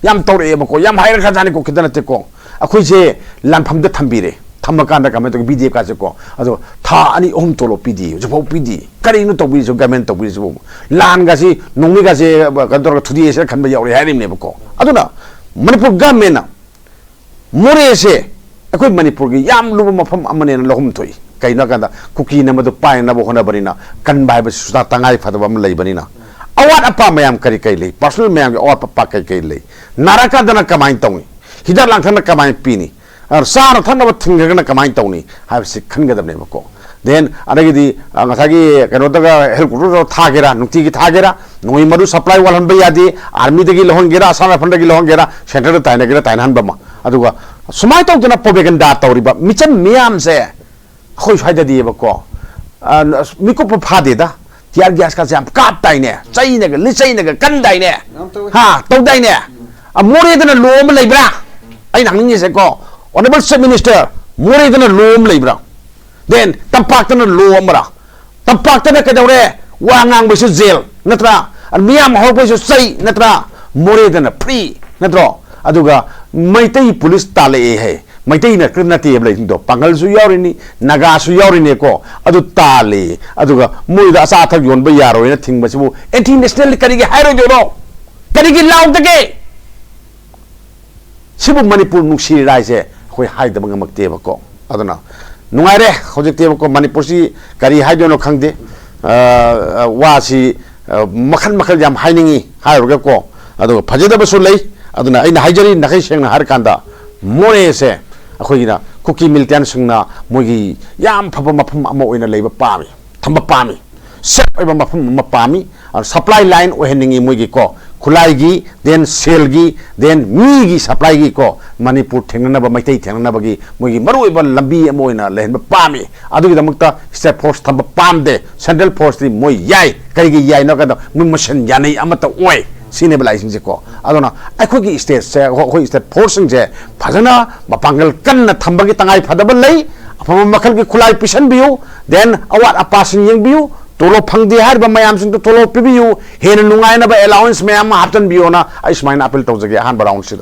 ꯌꯥꯝ ꯇꯧꯔꯛꯑꯦꯕꯀꯣ꯫ ꯌꯥꯝ ꯍꯥꯏꯔꯈ꯭ꯔꯖꯥꯠꯅꯤꯀꯣ, ꯈꯤꯇ ꯅꯠꯇꯦꯀꯣ꯫ ꯑꯩꯈꯣꯏꯁꯦ ꯂꯥꯟꯐꯝꯗ ꯊꯝꯕꯤꯔꯦ꯫ ꯊꯝꯃꯀꯥꯟꯗ ꯀꯃꯥꯏꯅ ꯇꯧꯒꯦ? B D F ꯀꯥꯁꯦꯀꯣ꯫ ꯑꯗꯣ ꯊꯥ ꯑꯅꯤ ꯑꯍꯨꯝ ꯇꯣꯂꯣꯞ ꯄꯤꯗꯦ, ꯍꯧꯖꯤꯛꯐꯥꯎ ꯄꯤꯗꯦ꯫ ꯀꯔꯤꯅꯣ ꯇꯧꯕꯤꯔꯤꯁꯤꯕꯣ, government ꯇꯧꯕꯤꯔꯤꯁꯤꯕꯣ? ꯂꯥꯟꯒꯁꯤ, ꯅꯣꯡꯃꯩꯒꯁꯦ, ꯀꯩꯅꯣ ꯇꯧꯔꯒ ꯊꯨꯗꯦꯛꯑꯁꯤꯔ ꯈꯟꯕ ꯌꯥꯎꯔꯦ ꯍꯥꯏꯔꯤꯕꯅꯦꯕꯀꯣ꯫ ꯑꯗꯨꯅ ꯃꯅꯤꯄꯨꯔ government ꯅ ꯃꯣꯔꯦꯁꯦ ꯑꯩꯈꯣꯏ ꯃꯅꯤꯄꯨꯔꯒꯤ ꯌꯥꯝ ꯂꯨꯕ ꯃꯐꯝ ꯑꯃꯅꯦꯅ ꯂꯧꯐꯝ ꯊꯣꯛꯏ꯫ ꯀꯩꯒꯤꯅꯣ ꯍꯥꯏꯀꯥꯟꯗ ꯀꯨꯀꯤꯅ ꯃꯗꯨ ꯄꯥꯏꯅꯅꯕ ꯍꯣꯠꯅꯕꯅꯤꯅ, ꯀꯟꯕ ꯍꯥꯏꯕꯁꯤ ꯁꯨꯡꯇꯥ ꯇꯉꯥꯏ ꯐꯗꯕ ꯑꯃ ꯂꯩꯕꯅꯤꯅ꯫ ꯑꯋꯥꯠ ꯑꯄꯥ ꯃꯌꯥꯝ ꯀꯔꯤ ꯀꯔꯤ ꯂꯩ? Personnel ꯃꯌꯥꯝꯒꯤ ꯑꯋꯥꯠ ꯑꯄꯥ ꯀꯔꯤ ꯀꯔꯤ ꯂꯩ? ꯅꯥꯔꯀꯥꯟꯗꯅ ꯀꯃꯥꯏꯅ ꯇꯧꯅꯤ? ꯍꯤꯗꯥꯛ ꯂꯥꯡꯊꯛꯅ ꯀꯃꯥꯏꯅ ꯄꯤꯅꯤ? ꯑ, ꯆꯥꯅ ꯊꯛꯅꯕ ꯊꯤꯡꯈ꯭ꯔꯒꯅ ꯀꯃꯥꯏꯅ ꯇꯧꯅꯤ ꯍꯥꯏꯕꯁꯤ ꯈꯟꯒꯗꯕꯅꯦꯕꯀꯣ꯫ Then ꯑꯗꯒꯤꯗꯤ, ꯑ, ꯉꯁꯥꯏꯒꯤ ꯀꯩꯅꯣꯗꯒ helicopter ꯗ ꯊꯥꯒꯦꯔꯥ, ꯅꯨꯡꯇꯤꯒꯤ ꯊꯥꯒꯦꯔꯥ, ꯅꯣꯡꯃꯩ ꯃꯔꯨ supply ꯋꯥꯠꯍꯟꯕ ꯌꯥꯗꯦ, army ꯗꯒꯤ ꯂꯧꯍꯟꯒꯦꯔꯥ, ꯑꯁꯥꯝ ꯔꯥꯏꯐꯜꯗꯒꯤ ꯂꯧꯍꯟꯒꯦꯔꯥ, centre ꯗ ꯇꯥꯏꯅꯒꯦꯔꯥ ꯇꯥꯏꯅꯍꯟꯕ ꯑꯃ꯫ ꯑꯗꯨꯒ ꯁꯨꯃꯥꯏꯅ ꯇꯧꯗꯅ propaganda ꯇꯧꯔꯤꯕ ꯃꯤꯆꯝ ꯃꯤꯌꯥꯝꯁꯦ ꯑꯩꯈꯣꯏ ꯁ꯭ꯋꯥꯏꯗꯗꯤꯕꯀꯣ, ꯑ, ꯃꯤꯀꯨꯞꯄ ꯐꯥꯗꯦꯗ꯫ ꯇꯤꯌꯥꯔ ꯒ꯭ꯌꯥꯁꯀꯁꯦ ꯌꯥꯝ ꯀꯥꯞꯇꯥꯏꯅꯦ, ꯆꯩꯅꯒ, ꯂꯤꯆꯩꯅꯒ ꯀꯟꯗꯥꯏꯅꯦ꯫ ꯌꯥꯝ ꯇꯧꯋꯤ꯫ ꯍꯥ, ꯇꯧꯗꯥꯏꯅꯦ? ꯑ, ꯃꯣꯔꯦꯗꯅ ꯂꯣ ꯑꯃ ꯂꯩꯕ꯭ꯔꯥ? ꯑꯩꯅ ꯍꯪꯅꯤꯡꯉꯤꯁꯦꯀꯣ, Honourable Chief Minister, ꯃꯣꯔꯦꯗꯅ ꯂꯣ ꯑꯃ ꯂꯩꯕ꯭ꯔꯥ? Then ꯇꯝꯄꯥꯛꯇꯅ ꯂꯣ ꯑꯃꯔꯥ? ꯇꯝꯄꯥꯛꯇꯅ ꯀꯩꯗꯧꯔꯦ? ꯋꯥ ꯉꯥꯡꯕꯩꯁꯨ ꯖꯦꯜ ꯅꯠꯇ꯭ꯔꯥ? ꯑ, ꯃꯤꯌꯥꯝ ꯍꯧꯔꯛꯄꯩꯁꯨ ꯆꯩ ꯅꯠꯇ꯭ꯔꯥ? ꯃꯣꯔꯦꯗꯅ ꯐ꯭ꯔꯤ ꯅꯠꯇ꯭ꯔꯣ? ꯑꯗꯨꯒ ꯃꯩꯇꯩ ꯄꯨꯂꯤꯁ ꯇꯥꯜꯂꯛꯑꯦ ꯍꯥꯏ꯫ ꯃꯩꯇꯩꯅ ꯈꯛ ꯅꯠꯇꯦꯕ ꯂꯩꯁꯤꯡꯗꯣ, ꯄꯥꯡꯒꯜꯁꯨ ꯌꯥꯎꯔꯤꯅꯤ, ꯅꯥꯒꯥꯁꯨ ꯌꯥꯎꯔꯤꯅꯦꯀꯣ꯫ ꯑꯗꯨ ꯇꯥꯜꯂꯤ꯫ ꯑꯗꯨꯒ ꯃꯣꯏꯗ ꯑꯆꯥ ꯑꯊꯛ ꯌꯣꯟꯕ ꯌꯥꯔꯣꯏꯅ ꯊꯤꯡꯕꯁꯤꯕꯨ ꯑꯦꯟꯇꯤ ꯅꯦꯁꯅꯦꯜ ꯀꯔꯤꯒꯤ ꯍꯥꯏꯔꯣꯏꯗꯣꯏꯅꯣ? ꯀꯔꯤꯒꯤ ꯂꯥꯎꯗꯒꯦ? ꯁꯤꯕꯨ ꯃꯅꯤꯄꯨꯔ ꯅꯨꯡꯁꯤꯔꯤꯔꯥ ꯍꯥꯏꯁꯦ ꯑꯩꯈꯣꯏ ꯍꯥꯏꯗꯕ ꯉꯝꯃꯛꯇꯦꯕꯀꯣ꯫ ꯑꯗꯨꯅ ꯅꯨꯡꯉꯥꯏꯔꯦ꯫ ꯍꯧꯖꯤꯛꯇꯤ ꯑꯃꯨꯛꯀ ꯃꯅꯤꯄꯨꯔꯁꯤ ꯀꯔꯤ ꯍꯥꯏꯗꯣꯏꯅꯣ ꯈꯪꯗꯦ꯫ ꯑ, ꯑ, ꯋꯥꯁꯤ, ꯑ, ꯃꯈꯜ ꯃꯈꯜ ꯌꯥꯝ ꯍꯥꯏꯅꯤꯡꯉꯤ ꯍꯥꯏꯔꯨꯔꯒꯀꯣ꯫ ꯑꯗꯨꯒ ꯐꯖꯗꯕꯁꯨ ꯂꯩ꯫ ꯑꯗꯨꯅ ꯑꯩꯅ ꯍꯥꯏꯖꯔꯤ, ꯅꯥꯈꯩ ꯁꯦꯡꯅ ꯍꯥꯏꯔꯀꯥꯟꯗ, ꯃꯣꯔꯦꯁꯦ ꯑꯩꯈꯣꯏꯒꯤꯅ ꯀꯨꯀꯤ ꯃꯤꯂꯤꯇꯦꯟꯁꯤꯡꯅ ꯃꯣꯏꯒꯤ ꯌꯥꯝ ꯐꯕ ꯃꯐꯝ ꯑꯃ ꯑꯣꯏꯅ ꯂꯩꯕ ꯄꯥꯝꯃꯤ, ꯊꯝꯕ ꯄꯥꯝꯃꯤ꯫ ꯁꯦꯐ ꯑꯣꯏꯕ ꯃꯐꯝ ꯑꯃ ꯄꯥꯝꯃꯤ꯫ ꯑ, ꯁꯄ꯭ꯂꯥꯏ ꯂꯥꯏꯟ ꯑꯣꯏꯍꯟꯅꯤꯡꯉꯤ ꯃꯣꯏꯒꯤ ꯀꯣ, ꯈꯨꯠꯂꯥꯏꯒꯤ, then ꯁꯦꯜꯒꯤ, then ꯃꯤꯒꯤ ꯁꯄ꯭ꯂꯥꯏꯒꯤ ꯀꯣ, ꯃꯅꯤꯄꯨꯔ ꯊꯦꯡꯅꯅꯕ, ꯃꯩꯇꯩ ꯊꯦꯡꯅꯅꯕꯒꯤ ꯃꯣꯏꯒꯤ ꯃꯔꯨꯑꯣꯏꯕ ꯂꯝꯕꯤ ꯑꯃ ꯑꯣꯏꯅ ꯂꯩꯍꯟꯕ ꯄꯥꯝꯃꯤ꯫ ꯑꯗꯨꯒꯤꯗꯃꯛꯇ ꯁ꯭ꯇꯦꯠ ꯐꯣꯔꯁ ꯊꯝꯕ ꯄꯥꯝꯗꯦ꯫ ꯁꯦꯟꯇ꯭ꯔꯦꯜ ꯐꯣꯔꯁꯇꯤ ꯃꯣꯏ ꯌꯥꯏ꯫ ꯀꯔꯤꯒꯤ ꯌꯥꯏꯅꯣ ꯍꯥꯏ ꯀꯥꯟꯗ ꯃꯣꯏ ꯃꯁꯦꯟ ꯌꯥꯅꯩ, ꯑꯃꯠꯇ ꯑꯣꯏ꯫ ꯁꯤꯅꯦꯕ ꯂꯥꯛꯏꯁꯤꯡꯁꯦꯀꯣ꯫ ꯑꯗꯨꯅ ꯑꯩꯈꯣꯏꯒꯤ ꯁ꯭ꯇꯦꯠꯁꯦ, ꯑꯩꯈꯣꯏ ꯁ꯭ꯇꯦꯠ ꯐꯣꯔꯁꯁꯤꯡꯁꯦ ꯐꯖꯅ ꯃꯄꯥꯡꯒꯜ ꯀꯟꯅ ꯊꯝꯕꯒꯤ ꯇꯉꯥꯏ ꯐꯗꯕ ꯂꯩ꯫ ꯑꯐꯕ ꯃꯈꯜꯒꯤ ꯈꯨꯠꯂꯥꯏ ꯄꯤꯁꯟꯕꯤꯌꯨ, then ꯑꯋꯥꯠ ꯑꯄꯥꯁꯤꯡ ꯌꯦꯡꯕꯤꯌꯨ, ꯇꯣꯂꯣꯞ ꯐꯪꯗꯦ ꯍꯥꯏꯔꯤꯕ ꯃꯌꯥꯝꯁꯤꯡꯗꯨ ꯇꯣꯂꯣꯞ ꯄꯤꯕꯤꯌꯨ, ꯍꯦꯟꯅ ꯅꯨꯡꯉꯥꯏꯅꯕ ꯑꯦꯂꯥꯎꯋꯦꯟꯁ ꯃꯌꯥꯝ ꯑꯃ ꯍꯥꯞꯆꯤꯟꯕꯤꯌꯣꯅ ꯑꯩ ꯁꯨꯃꯥꯏꯅ ꯑꯄꯤꯜ ꯇꯧꯖꯒꯦ ꯑꯍꯥꯟꯕ ꯔꯥꯎꯟꯁꯤꯗ꯫